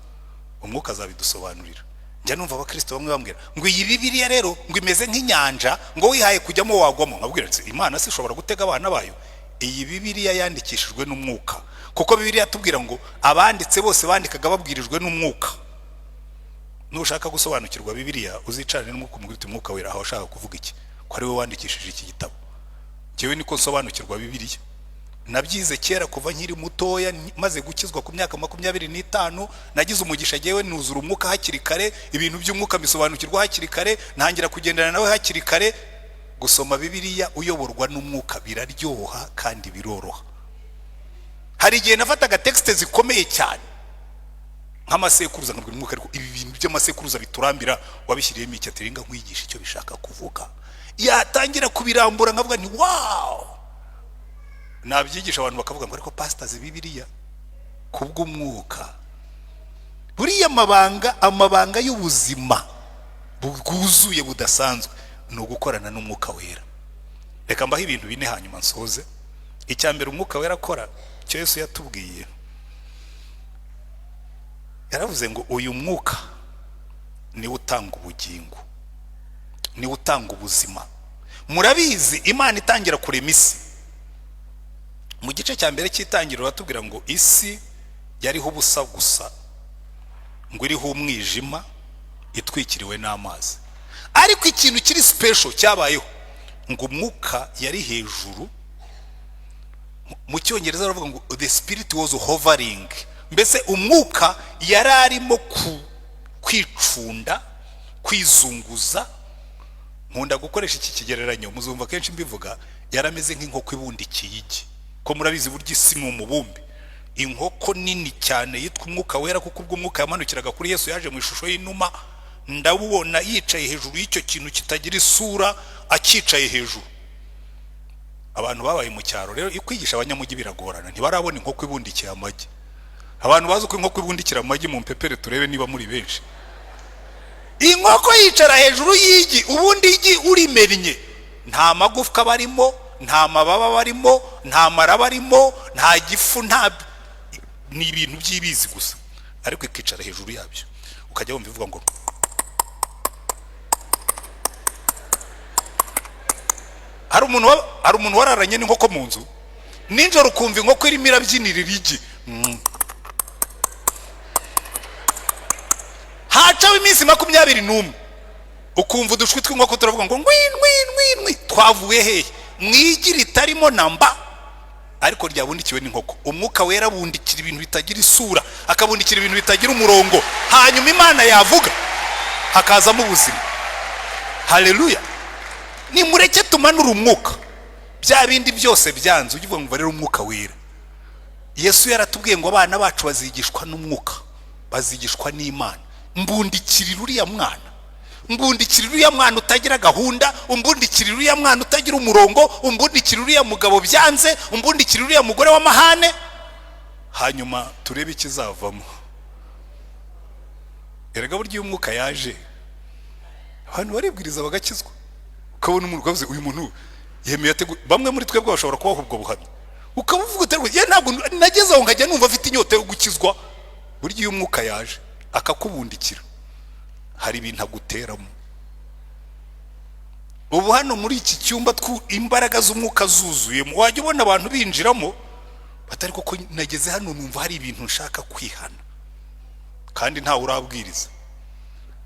umwuka azabidusobanurira. Njya numva abakristo bamwe bambwira ngo iyi Bibiliya rero ngo imeze nk'inyanja, ngo wihaye kujyamo wagwamo. Nkabwira nti: "Imana si ishobora gutega abana bayo?" Iyi Bibiliya yandikishijwe n'umwuka, kuko Bibiliya tubwira ngo abanditse bose bandikaga babwirijwe n'umwuka. Nushaka gusobanukirwa Bibiliya, uzicarane n'umwuka, umubwire uti: "Umwuka Wera, aho ashaka kuvuga iki, ko ari we wandikishije iki gitabo?" Njyewe niko nsobanukirwa Bibiliya. Nabyize kera kuva nkiri mutoya, maze gukizwa ku myaka 25. Nagize umugisha njyewe, nuzura umwuka hakiri kare, ibintu by'umwuka mbisobanukirwa hakiri kare, ntangira kugendana nawe hakiri kare. Gusoma Bibiliya uyoborwa n'umwuka biraryoha kandi biroroha. Hari igihe nafataga texte zikomeye cyane nk'amasekuruza, nkabwira umwuka: "Ariko ibi bintu by'amasekuruza biturambira wabishyiriyemo iki?" Ati: "Ringa nkwigisha icyo bishaka kuvuga." Yatangira kubirambura, nkavuga nti: "Wow!" Nabyigisha abantu bakavuga ngo: "Ariko pasitazi Bibiliya." Kubw'umwuka, buriya amabanga y'ubuzima bwuzuye budasanzwe ni ugukorana n'Umwuka Wera. Reka mbaho ibintu bine hanyuma nsoze. Icya mbere Umwuka Wera akora, icyo Yesu yatubwiye, yaravuze ngo uyu mwuka niwe utanga ubugingo, niwe utanga ubuzima. Murabizi, Imana itangira kurema isi, mu gice cya mbere cy'Itangiriro batubwira ngo isi yariho ubusa gusa, ngo iriho umwijima, itwikiriwe n'amazi. Ariko ikintu kiri special cyabayeho, ngo umwuka yari hejuru. Mu Cyongereza baravuga ngo "the spirit was hovering". Mbese umwuka yari arimo kwicunda, kwizunguza. Nkunda gukoresha iki kigereranyo, muzumva kenshi mbivuga: yarameze nk'inkoko ibundikiye igi. Ko murabizi, burya isi ni umubumbe. Inkoko nini cyane yitwa Umwuka Wera, kuko ubwo Umwuka yamanukiraga kuri Yesu yaje mu ishusho y'inuma. Ndabubona yicaye hejuru y'icyo kintu kitagira isura, acyicaye hejuru. Abantu babaye mu cyaro rero, kwigisha abanyamujyi biragorana, ntibarabona inkoko ibundikiye amagi. Abantu bazi uko inkoko ibundikira amagi, mu mpepere turebe niba muri benshi. Inkoko yicara hejuru y'igi. Ubundi igi urimennye, nta magufwa barimo, nta mababa barimo, nta mara barimo, nta gifu, nta ni ibintu by'ibizi gusa, ariko ikicara hejuru yabyo, ukajya wumva ivuga ngo hari umuntu wararanye n'inkoko mu nzu nijoro, ukumva inkoko irimo irabyinirira igi. Hacaho iminsi 21, ukumva udushwi tw'inkoko turavuga ngo ngwi ngwi ngwi ngwi. Twavuye hehe? Mu igi ritarimo namba, ariko ryabundikiwe n'inkoko. Umwuka Wera abundikira ibintu bitagira isura, akabundikira ibintu bitagira umurongo, hanyuma Imana yavuga hakazamo ubuzima. Haleluya! Nimureke tumanure umwuka. Bya bindi byose byanze, ujye uvuga ngo rero Umwuka Wera. Yesu yaratubwiye ngo abana bacu bazigishwa n'umwuka, bazigishwa n'Imana. Mbundikirira uriya mwana, mbundikirira uriya mwana utagira gahunda, umbundikirira uriya mwana utagira umurongo, umbundikirira uriya mugabo byanze, umbundikirira uriya mugore w'amahane, hanyuma turebe ikizavamo. Erega burya iyo umwuka yaje, abantu baribwiriza bagakizwa, ukabona umuntu ukavuze uyu muntu yemeye bamwe muri twebwe bashobora kubaha ubwo buhamya, ukabuvuga uti ye ntabwo nageze aho nkajya numva afite inyota yo gukizwa. Burya iyo umwuka yaje akakubundikira, hari ibintu aguteramo. Ubu hano muri iki cyumba imbaraga z'umwuka zuzuyemo, wajya ubona abantu binjiramo batari koko nageze hano numva hari ibintu nshaka kwihana, kandi ntawe urabwiriza.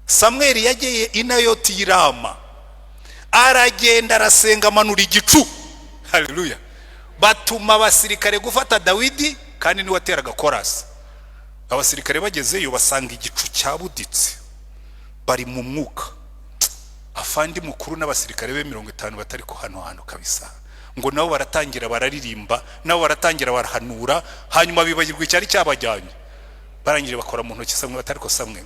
Samweli yageye i Nayoti y'i Rama, aragenda arasenga, amanura igicu. Haleluya! Batuma abasirikare gufata Dawidi, kandi niwe wateraga korasi. Abasirikare bagezeyo basanga igicu cyabuditse, bari mu mwuka. Afandi mukuru n'abasirikare be 50 batari ko hano hantu kabisa, ngo nabo baratangira bararirimba, nabo baratangira barahanura, hanyuma bibagirwa icyari cyabajyanye. Barangije bakora mu ntoki Samwe, batari ko Samwe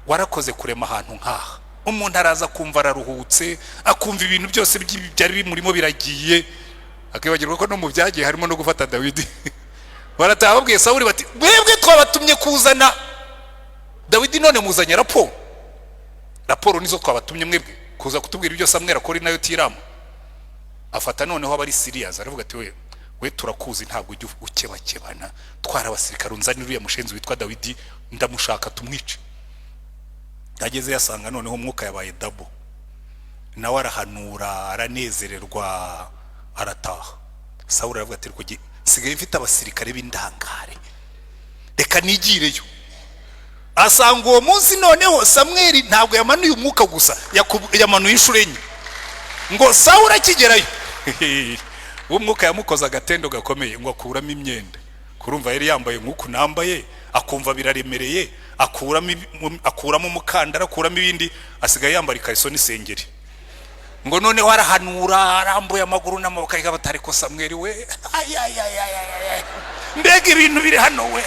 warakoze kurema ahantu nk'aha. Umuntu araza akumva araruhutse, akumva ibintu byose byari bimurimo biragiye, akibagirwa ko no mu byagiye harimo no gufata Dawidi. Barataha babwiye Sawuli bati mwebwe twabatumye kuzana Dawidi, none muzanye raporo. Raporo nizo twabatumye mwebwe kuza kutubwira ibyo Samweli akora i Nayoti y'i Rama. Afata noneho abari serious, aravuga ati we turakuzi, ntabwo ujya ukebakebana, twara abasirikare unzanire uriya mushenzi witwa Dawidi, ndamushaka tumwice. Ageze yasanga noneho umwuka yabaye dabo, nawe arahanura, aranezererwa, arataha. Sawuli aravuga ati nsigaye mfite abasirikare b'indangare, reka nigireyo. Asanga uwo munsi noneho Samweli ntabwo yamanuye umwuka gusa, yamanuye inshuro enye. Ngo Sawuli akigerayo, uwo mwuka yamukoze agatendo gakomeye, ngo akuramo imyenda. Kurumva yari yambaye nk'uku nambaye, akumva biraremereye, akuramo umukandara, akuramo ibindi, asigaye yambara ikariso n'isengeri. Ngo noneho arahanura arambuye amaguru n'amaboko, ariko batari ko Samweli we, mbega ibintu biri hano we.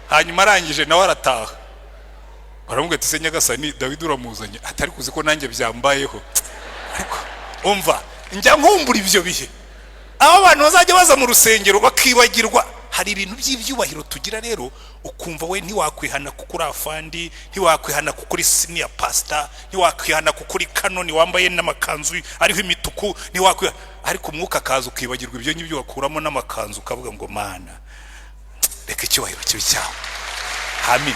Hanyuma arangije nawe arataha, baramubwira ati se nyagasani Dawidi uramuzanye? Atari kuzi ko nanjye byambayeho. Ariko umva, njya nkumbura ibyo bihe aho abantu bazajya baza mu rusengero bakibagirwa. Hari ibintu by'ibyubahiro tugira rero, ukumva we ntiwakwihana kuko uri afandi, ntiwakwihana kuko uri senior pastor, ntiwakwihana kuko uri kanoni wambaye n'amakanzu ariho imituku, ntiwakwihana. Ariko umwuka akaza ukibagirwa ibyo ngibyo, wakuramo n'amakanzu ukavuga ngo Mana reka icyubahiro kibe cyawe. Amen.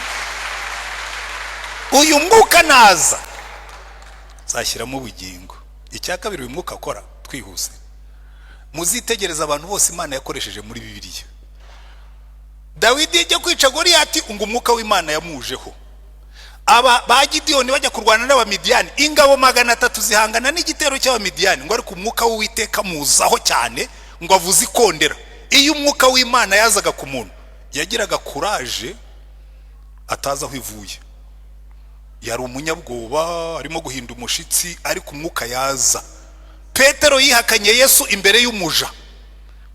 Uyu mwuka naza zashyiramo ubugingo. Icya kabiri uyu mwuka akora, twihuse, muzitegereza abantu bose Imana yakoresheje muri Bibiliya. Dawidi ajya kwica Goliyati, ngo umwuka w'Imana yamujeho. Aba ba Gidiyoni bajya kurwana n'Abamidiyani, ingabo 300 zihangana n'igitero cy'Abamidiyani, ngo ariko umwuka w'Uwiteka muzaho cyane, ngo avuze ikondera. Iyo umwuka w'Imana yazaga ku muntu, yagiraga courage atazi aho ivuye. Yari umunyabwoba, arimo guhinda umushitsi, ariko umwuka yaza. Petero yihakanye Yesu imbere y'umuja.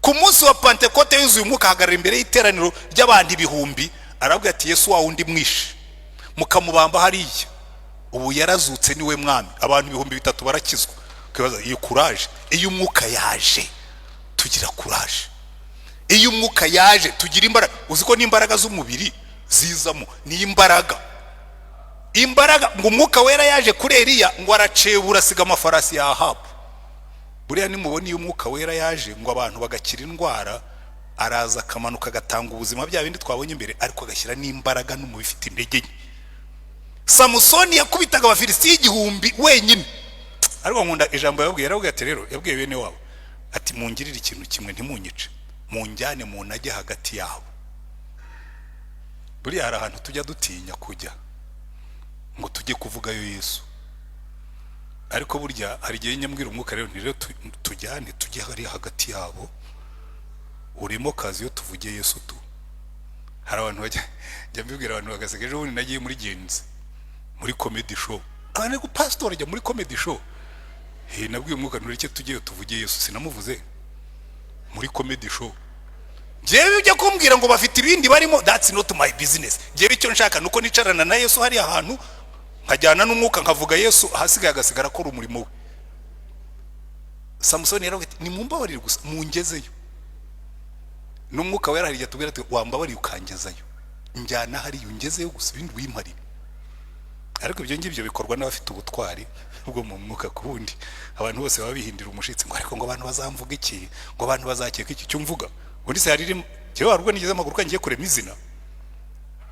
Ku munsi wa Pantekote yuzuye Umwuka, ahagarara imbere y'iteraniro ry'abantu ibihumbi, arabwira ati: "Yesu wa wundi mwishe mukamubamba hariya, ubu yarazutse, niwe Mwami." Abantu 3000 barakizwa. Ukibaza iyo courage. Iyo Umwuka yaje tugira courage, iyo Umwuka yaje tugira imbaraga. Uzi ko n'imbaraga z'umubiri zizamo? Ni imbaraga, imbaraga. Ngo Umwuka Wera yaje kuri Eliya, ngo aracebura, asiga amafarasi ya Ahabu. Buriya nimubona iyo Umwuka Wera yaje, ngo abantu bagakira indwara, araza akamanuka agatanga ubuzima, bya bindi twabonye imbere, ariko agashyira n'imbaraga no mu bifite intege nke. Samusoni yakubitaga Abafilisitiya 1000 wenyine, ariko nkunda ijambo yababwiye. Yarababwiye ati rero, yabwiye bene wabo ati: "Mungirire ikintu kimwe, ntimunyice, munjyane munage hagati yabo." Buriya hari ahantu tujya dutinya kujya ngo tujye kuvugayo Yesu, ariko burya hari igihe nyambwira Umwuka rero nti: "Rero tujyane, tujye hariya hagati yabo, urimo kazi iyo tuvugiye Yesu." Tu hari abantu bajya, njya mbibwira abantu bagaseka. Ejo bundi nagiye muri Genzi muri comedy show, abantu ngo: "Pastor ajya muri comedy show?" He, nabwiye Umwuka ntureke tujyeyo tuvuge Yesu. Sinamuvuze muri comedy show. Njyewe ujya kumbwira ngo bafite ibindi barimo, that's not my business. Njyewe icyo nshaka nuko nicarana na Yesu hariya hantu, nkajyana n'Umwuka, nkavuga Yesu, ahasigaye agasigara akora umurimo we. Samusoni yaravuga ati: "Nimumbabarire gusa mungezeyo." N'Umwuka Wera hari igihe atubwira ati: "Wambabariye ukangezayo, njyana hariya ungezeyo gusa, ibindi wimparire." Ariko ibyo ngibyo bikorwa n'abafite ubutwari bwo mu mwuka. Ku wundi abantu bose baba bihindira umushitsi, ngo ariko ngo abantu bazamvuga iki, ngo abantu bazakeka iki cyo mvuga. Ubundi se hari ririmo? Njyewe hari ubwo nigeze mpaguruka ngiye kurema izina?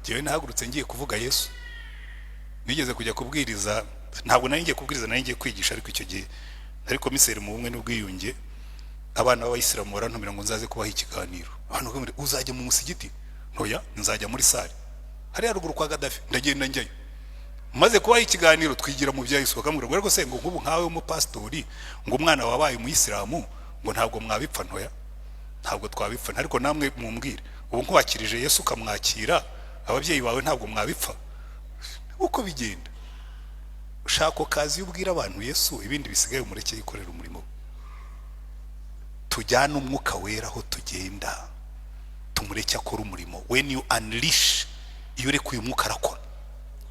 Njyewe nahagurutse ngiye kuvuga Yesu. Nigeze kujya kubwiriza, ntabwo nari ngiye kubwiriza, nari ngiye kwigisha, ariko icyo gihe nari komiseri mu bumwe n'ubwiyunge. Abana b'Abayisilamu barantumira ngo nzaze kubaha ikiganiro. Abantu bakamubwira: "Uzajya mu musigiti?" "Ntoya, nzajya muri salle hariya ruguru kwa Gadafi." Ndagenda njyayo, maze kubaha ikiganiro twigira mu bya Yesu. Bakamubwira ngo: "Ariko se ngo nk'ubu nkawe w'umupasitori, ngo umwana wabaye umuyisilamu, ngo ntabwo mwabipfa?" "Ntoya, ntabwo twabipfa. Ariko namwe mumbwire, ubu nkubakirije Yesu ukamwakira, ababyeyi bawe ntabwo mwabipfa?" Uko bigenda, ushaka kazi iyo ubwira abantu Yesu, ibindi bisigaye umureke yikorera umurimo we. Tujyane Umwuka Wera aho tugenda, tumureke akora umurimo. When you unleash, iyo urekuye Umwuka arakora.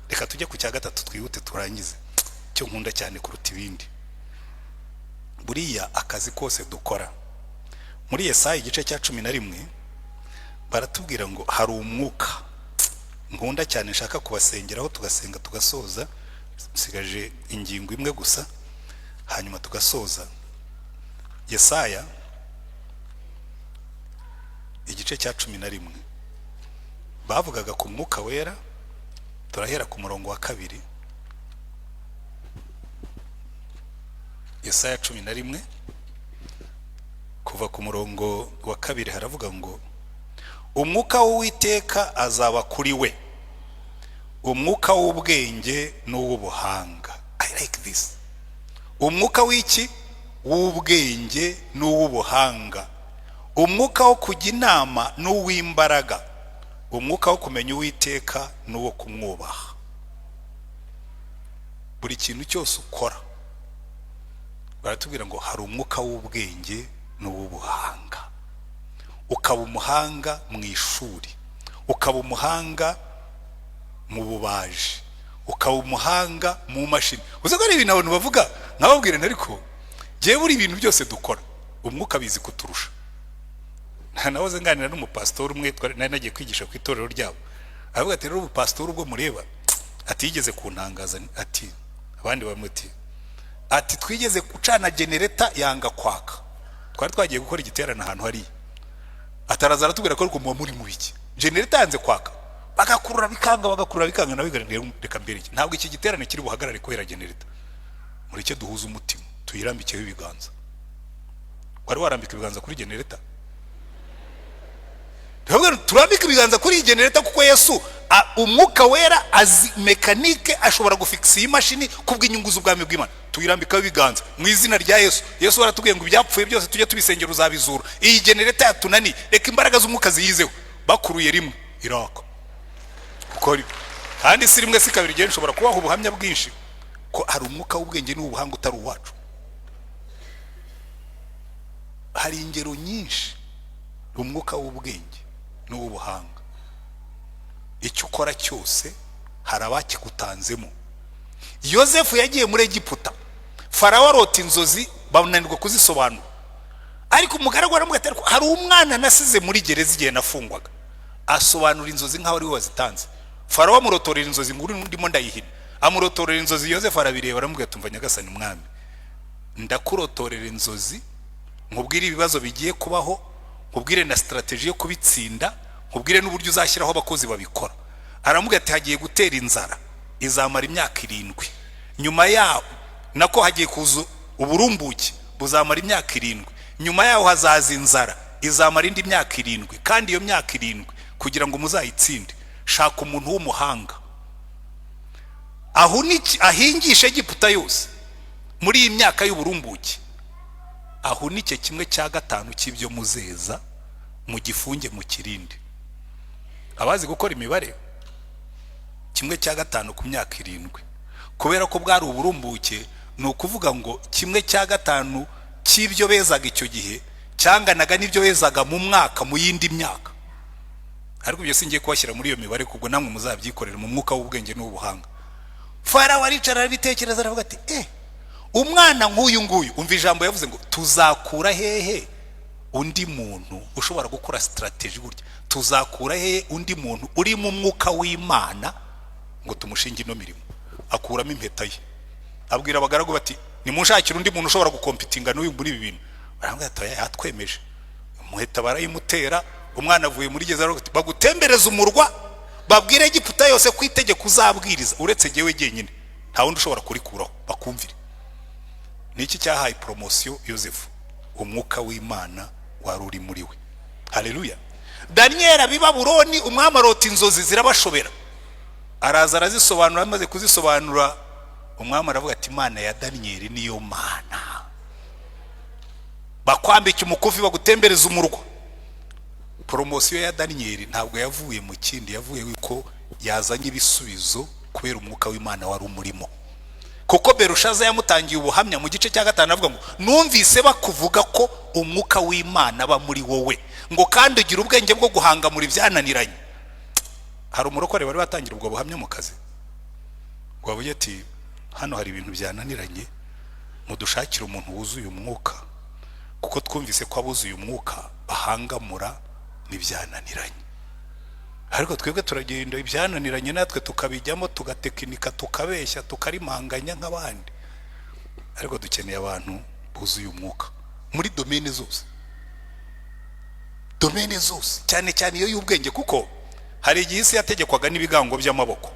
Reka tujye ku cya gatatu, twihute turangize, cyo nkunda cyane kuruta ibindi. Buriya akazi kose dukora, muri Yesaya igice cya 11 baratubwira ngo hari umwuka nkunda cyane nshaka kubasengeraho, tugasenga tugasoza. Nsigaje ingingo imwe gusa, hanyuma tugasoza. Yesaya igice cya 11 bavugaga ku Mwuka Wera. Turahera ku murongo wa 2. Yesaya 11 kuva ku murongo wa 2 haravuga ngo: "Umwuka w'Uwiteka azaba kuri we, umwuka w'ubwenge n'uw'ubuhanga." I like this. Umwuka w'iki? W'ubwenge n'uw'ubuhanga, umwuka wo kujya inama n'uw'imbaraga, umwuka wo kumenya Uwiteka n'uwo kumwubaha. Buri kintu cyose ukora, baratubwira ngo hari umwuka w'ubwenge n'uw'ubuhanga. Ukaba umuhanga mu ishuri, ukaba umuhanga mu bubaji, ukaba umuhanga mu mashini. Uzi ko ari ibintu abantu bavuga nkababwira, ariko njyewe buri ibintu byose dukora Umwuka abizi kuturusha. Nahoze nganira n'umupasitori umwe, nari nagiye kwigisha ku itorero ryabo, aravuga ati: "Rero ubupasitori ubwo mureba," ati, "yigeze kuntangaza." Ati abandi bamuti, ati: "Twigeze gucana genereta yanga kwaka, twari twagiye gukora igiterane ahantu hariya." Ataraza aratubwira ko: "Ariko muba muri mu biki? Genereta yanze kwaka." Bagakurura bikanga, bagakurura bikanga. Nawe reka mbere iki, ntabwo iki giterane kiri buhagarare kubera genereta. Mureke duhuze umutima, tuyirambikeho ibiganza. Wari warambika ibiganza kuri genereta? Turambike ibiganza kuri iyi genereta, kuko Yesu, Umwuka Wera azi mécanique, ashobora gufikisa iyi mashini kubw'inyungu z'ubwami bw'Imana. Tuyirambikaho ibiganza mu izina rya Yesu. Yesu baratubwiye ngo ibyapfuye byose tujye tubisengera, uzabizura. Iyi genereta yatunaniye, reka imbaraga z'Umwuka ziyizeho. Bakuruye rimwe iraka. Kuko kandi si rimwe si kabiri, igihe nshobora kubaha ubuhamya bwinshi ko hari umwuka w'ubwenge n'ubuhanga utari uwacu. Hari ingero nyinshi. Umwuka w'ubwenge n'uw'ubuhanga, icyo ukora cyose hari abakigutanzemo. Yosefu yagiye muri Egiputa, Farawo arota inzozi, bananirwa kuzisobanura. Ariko umugaragu aramubwira ati: "Ariko hari umwana nasize muri gereza igihe nafungwaga, asobanura inzozi nk'aho ari we wazitanze." Farawo amurotorera inzozi ngo ndimo ndayihina, amurotorera inzozi. Yosefu arabireba, aramubwira ati: "Umva nyagasani mwami, ndakurotorera inzozi, nkubwire ibibazo bigiye kubaho, nkubwire na strategy yo kubitsinda, nkubwire n'uburyo uzashyiraho abakozi babikora." Aramubwira ati: "Hagiye gutera inzara izamara imyaka 7, nyuma yaho nako hagiye kuza uburumbuke buzamara imyaka 7, nyuma yaho hazaza inzara izamara indi myaka 7. Kandi iyo myaka 7, kugira ngo muzayitsinde, shaka umuntu w'umuhanga ahunike, ahingishe Egiputa yose muri iyi myaka y'uburumbuke, ahunike 1/5 cy'ibyo muzeza, mu gifunge mu kirindi." Abazi gukora imibare, 1/5 ku myaka 7, kubera ko bwari uburumbuke, ni ukuvuga ngo 1/5 cy'ibyo bezaga icyo gihe cyanganaga n'ibyo bezaga mu mwaka mu yindi myaka. Ariko ibyo singiye kubashyira muri iyo mibare, kubwo namwe muzabyikorera mu mwuka w'ubwenge n'ubuhanga. Farawo aricara, arabitekereza, aravuga ati: "Umwana nk'uyu nguyu." Umva ijambo yavuze ngo: "Tuzakura hehe undi muntu ushobora gukora strategy gutya? Tuzakura hehe undi muntu uri mu mwuka w'Imana ngo tumushinge ino mirimo?" Akuramo impeta ye, abwira abagaragu bati: "Nimunshakire undi muntu ushobora gukompitinga n'uyu muri ibi bintu." Barambwira ati: "Oya, yatwemeje." Umuheta barayimutera. Umwana avuye muri gereza, aravuga ati: "Bagutembereze umurwa, babwire Egiputa yose ko itegeko uzabwiriza, uretse jyewe jyenyine, nta wundi ushobora kurikuraho, bakumvire." Ni iki cyahaye promotion Yosefu? Umwuka w'Imana wari uri muri we. Haleluya! Daniyeli ab'i Babuloni, umwami arota inzozi zirabashobera, araza arazisobanura. Amaze kuzisobanura, umwami aravuga ati: "Imana ya Daniyeli niyo Mana." Bakwambika umukufi, bagutembereza umurwa. Promotion ya Daniyeli ntabwo yavuye mu kindi, yavuye yuko yazanye ibisubizo kubera umwuka w'Imana wari umurimo. Kuko Berushaza yamutangiye ubuhamya mu gice cya 5, avuga ngo: "Numvise bakuvuga ko umwuka w'Imana aba muri wowe, ngo kandi ugira ubwenge bwo guhangamura ibyananiranye." Hari umurokore bari batangira ubwo buhamya mu kazi ngo bavuge ati: "Hano hari ibintu byananiranye, mudushakire umuntu wuzuye umwuka, kuko twumvise ko abuzuye umwuka bahangamura n'ibyananiranye"? Ariko twebwe turagenda, ibyananiranye natwe tukabijyamo, tugatekinika, tukabeshya, tukarimanganya nk'abandi. Ariko dukeneye abantu buzuye umwuka muri domaine zose, domaine zose, cyane cyane iyo y'ubwenge. Kuko hari igihe isi yategekwaga n'ibigango by'amaboko,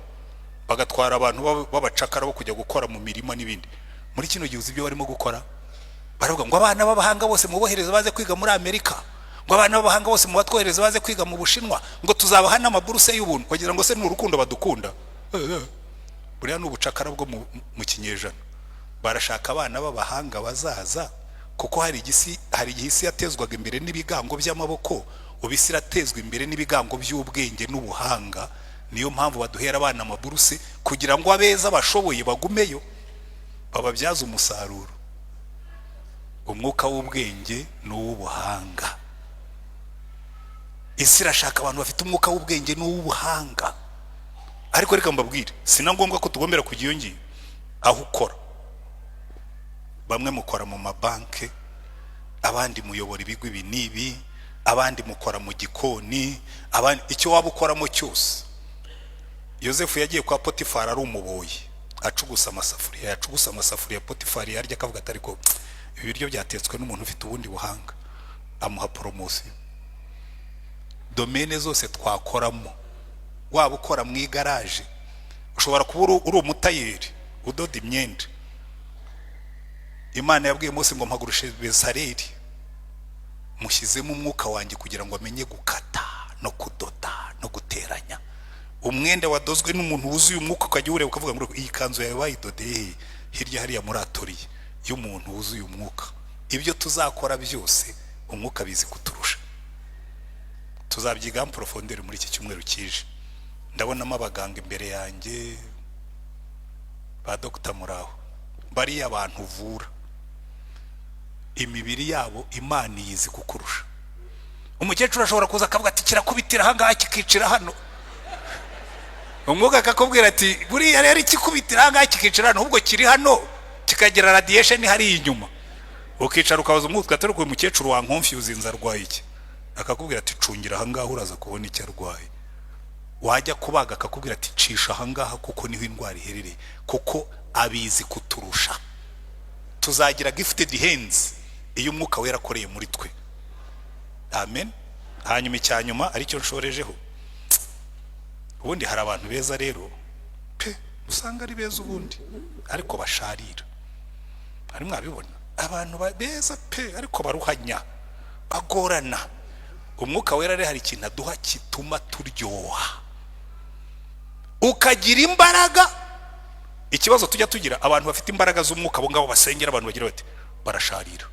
bagatwara abantu b'abacakara bo kujya gukora mu mirima n'ibindi. Muri kino gihe uzi ibyo barimo gukora? Baravuga ngo: "Abana b'abahanga bose mubohereze baze kwiga muri Amerika," ngo: "Abana b'abahanga bose mubatwohereze baze kwiga mu Bushinwa," ngo: "Tuzabaha n'amaburuse y'ubuntu." Wagira ngo se ni urukundo badukunda? Buriya ni ubucakara bwo mu kinyejana. Barashaka abana b'abahanga bazaza, kuko hari igihe isi yatezwaga imbere n'ibigango by'amaboko, ubu isi iratezwa imbere n'ibigango by'ubwenge n'ubuhanga. Niyo mpamvu baduhera abana amaburuse, kugira ngo abeza bashoboye bagumeyo, bababyaze umusaruro. Umwuka w'ubwenge n'uw'ubuhanga, isi irashaka abantu bafite umwuka w'ubwenge n'uw'ubuhanga. Ariko reka mbabwire, si na ngombwa ko tugombera kujya iyo ngiyo. Aho ukora, bamwe mukora mu mabanki, abandi muyobora ibigo ibi n'ibi, abandi mukora mu gikoni, abandi icyo waba ukoramo cyose. Yosefu yagiye kwa Potifari ari umuboyi, acugusa amasafuriya. Yacugusa amasafuriya, Potifari yarya akavuga ati: "Ariko ibi biryo byatetswe n'umuntu ufite ubundi buhanga." Amuha promotion. Domaine zose twakoramo, waba ukora mu igaraje, ushobora kuba uri umutayeri udoda imyenda. Imana yabwiye Mose ngo: "Mpagurushe Besareri, mushyizemo umwuka wanjye kugira ngo amenye gukata no kudoda no guteranya." Umwenda wadozwe n'umuntu wuzuye umwuka, ukajya uwureba ukavuga ngo: "Iyi kanzu yawe bayidodeye he?" Hirya hariya muri atelier y'umuntu wuzuye umwuka. Ibyo tuzakora byose, umwuka bizi kuturusha. Tuzabyiga profondeur muri iki cyumweru kije. Ndabonamo abaganga imbere yanjye, ba dogita muraho. Bariya abantu uvura, imibiri yabo Imana iyizi kukurusha. Umukecuru ashobora kuza akavuga ati: "Kirakubitira ahangaha, kikicira hano." Umwuka akakubwira ati: "Buriya rero ikikubitira ahangaha kikicira hano, ahubwo kiri hano, kikagira radiation hariya inyuma." Ukicara ukabaza umwuka atari uyu mukecuru wankonfiyuzinze, arwaye iki? Akakubwira ati: "Cungira ahangaha, uraza kubona icyo arwaye." Wajya kubaga, akakubwira ati: "Cisha ahangaha, kuko niho indwara iherereye," kuko abizi kuturusha. Tuzagira gifted hands iyo Umwuka Wera akoreye muri twe. Amen. Hanyuma icya nyuma, aricyo nshorejeho, ubundi hari abantu beza rero pe, usanga ari beza ubundi ariko basharira. Hari mwabibona abantu beza pe, ariko baruhanya, bagorana. Umwuka Wera rero hari ikintu aduha kituma turyoha, ukagira imbaraga. Ikibazo tujya tugira, abantu bafite imbaraga z'umwuka, abo ngabo basengera abantu bagira bati barasharira.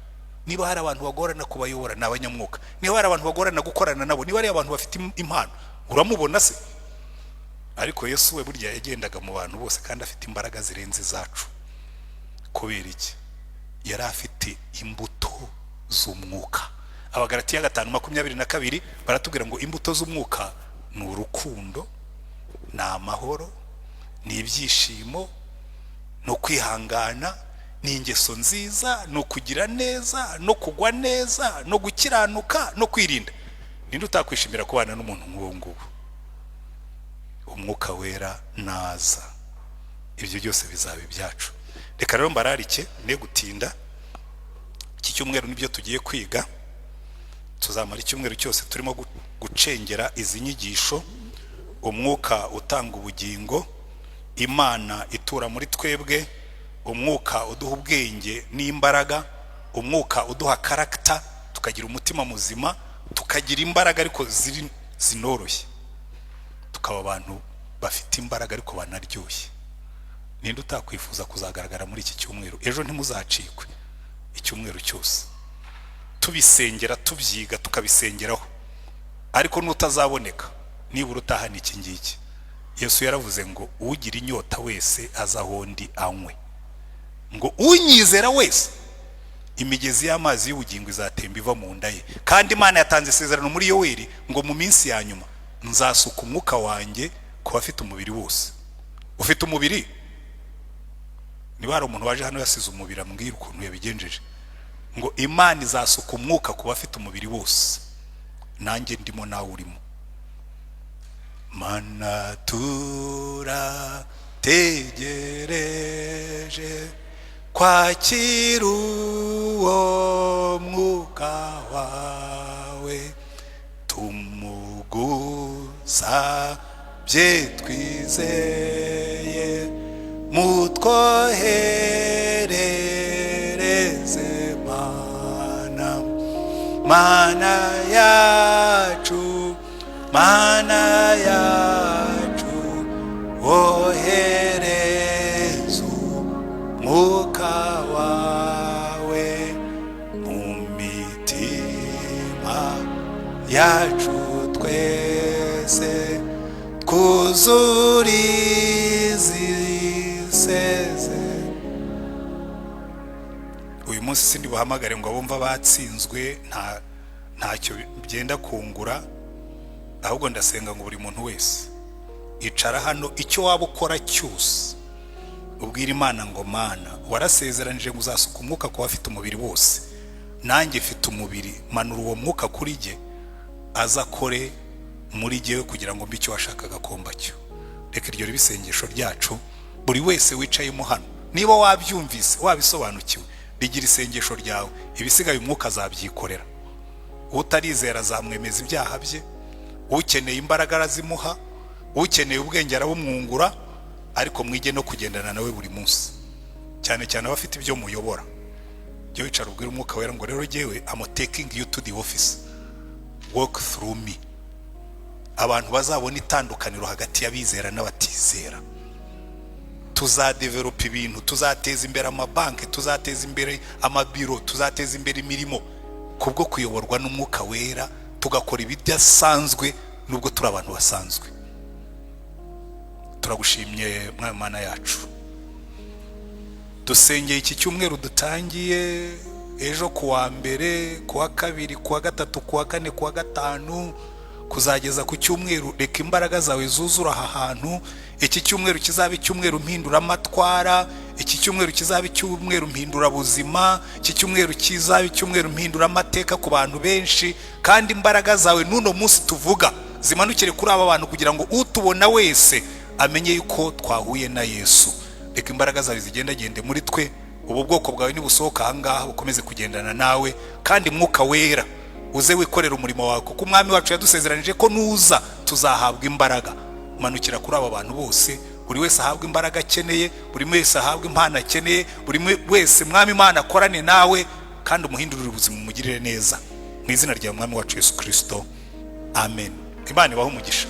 Niba hari abantu bagorana kubayobora, ni abanyamwuka. Niba hari abantu bagorana gukorana nabo, niba hari abantu bafite impano, uramubona se? Ariko Yesu we burya yagendaga mu bantu bose kandi afite imbaraga zirenze izacu. Kubera iki? Yari afite imbuto z'umwuka. Abagalatiya 5:22 baratubwira ngo imbuto z'umwuka ni urukundo, ni amahoro, ni ibyishimo, ni ukwihangana, ni ingeso nziza, ni ukugira neza no kugwa neza no gukiranuka no kwirinda. Ninde utakwishimira kubana n'umuntu nk'uwo nguwo? Umwuka Wera naza, ibyo byose bizaba ibyacu. Reka rero mbararike ne gutinda. Iki cyumweru nibyo tugiye kwiga. Tuzamara icyumweru cyose turimo gucengera izi nyigisho: umwuka utanga ubugingo, Imana itura muri twebwe, umwuka uduha ubwenge n'imbaraga, umwuka uduha character, tukagira umutima muzima, tukagira imbaraga ariko ziri zinoroshye, tukaba abantu bafite imbaraga ariko banaryoshye. Ninde utakwifuza kuzagaragara muri iki cyumweru? Ejo ntimuzacikwe. Icyumweru cyose tubisengera, tubyiga, tukabisengeraho. Ariko n'utazaboneka, nibura utahana iki ngiki: Yesu yaravuze ngo: "Ugira inyota wese aza aho ndi anywe," ngo: "Unyizera wese, imigezi y'amazi y'ubugingo izatemba iva mu nda ye." Kandi Imana yatanze isezerano muri Yoweri ngo: "Mu minsi ya nyuma nzasuka umwuka wanjye ku bafite umubiri wose." Ufite umubiri? Niba hari umuntu waje hano yasize umubiri, ambwira ukuntu yabigenjeje. Ngo Imana izasuka umwuka ku bafite umubiri wose, nanjye ndimo, nawe urimo. Mana, turategereje kwakira uwo mwuka wawe, tumugusabye twizeye, mutwoherereze Mana, Mana yacu, Mana yacu, wohereza umwuka wawe mu mitima yacu twese, twuzurize iseze. Uyu munsi sindi buhamagare ngo abumva batsinzwe, nta ntacyo byenda kungura. Ahubwo ndasenga ngo buri muntu wese icara hano, icyo waba ukora cyose, ubwira Imana ngo: "Mana, warasezeranije ngo uzasuka umwuka ku bafite umubiri wose. Nanjye mfite umubiri, manura uwo mwuka kuri jye, aza akore muri jyewe kugira ngo mbe icyo washakaga komba cyo." Reka iryo ribe isengesho ryacu, buri wese wicayemo hano. Niba wabyumvise, wabisobanukiwe, rigira isengesho ryawe. Ibisigaye umwuka azabyikorera. Utarizera azamwemeza ibyaha bye, ukeneye imbaraga arazimuha, ukeneye ubwenge arabumwungura. Ariko mwige no kugendana nawe buri munsi, cyane cyane abafite ibyo muyobora. Jya wicara ubwira Umwuka Wera ngo: "Rero jyewe am taking you to the office, work through me." Abantu bazabona itandukaniro hagati y'abizera n'abatizera. Tuzadevelopa ibintu, tuzateza imbere amabanki, tuzateza imbere amabiro, tuzateza imbere imirimo kubwo kuyoborwa n'Umwuka Wera, tugakora ibidasanzwe nubwo turi abantu basanzwe. Turagushimye, Mwami Mana yacu. Dusengeye iki cyumweru dutangiye. Ejo ku wa mbere, ku wa kabiri, ku wa gatatu, ku wa kane, ku wa gatanu, kuzageza ku cyumweru, reka imbaraga zawe zuzura aha hantu. Iki cyumweru kizaba icyumweru mpinduramatwara, iki cyumweru kizaba icyumweru mpindurabuzima, iki cyumweru kizaba icyumweru mpinduramateka ku bantu benshi. Kandi imbaraga zawe n'uno munsi tuvuga zimanukire kuri aba bantu, kugira ngo utubona wese amenye yuko twahuye na Yesu. Reka imbaraga zawe zigendagende muri twe. Ubu bwoko bwawe nibusohoka ahangaha bukomeze kugendana nawe, kandi Mwuka Wera uze wikorera umurimo wawe, kuko Umwami wacu yadusezeranije ko nuza tuzahabwa imbaraga. Manukira kuri aba bantu bose, buri wese ahabwa imbaraga akeneye, buri wese ahabwa impano akeneye, buri wese, Mwami Imana, akorane nawe kandi umuhindurire ubuzima, umugirire neza, mu izina rya Mwami wacu Yesu Kirisito, amen. Imana ibahe umugisha.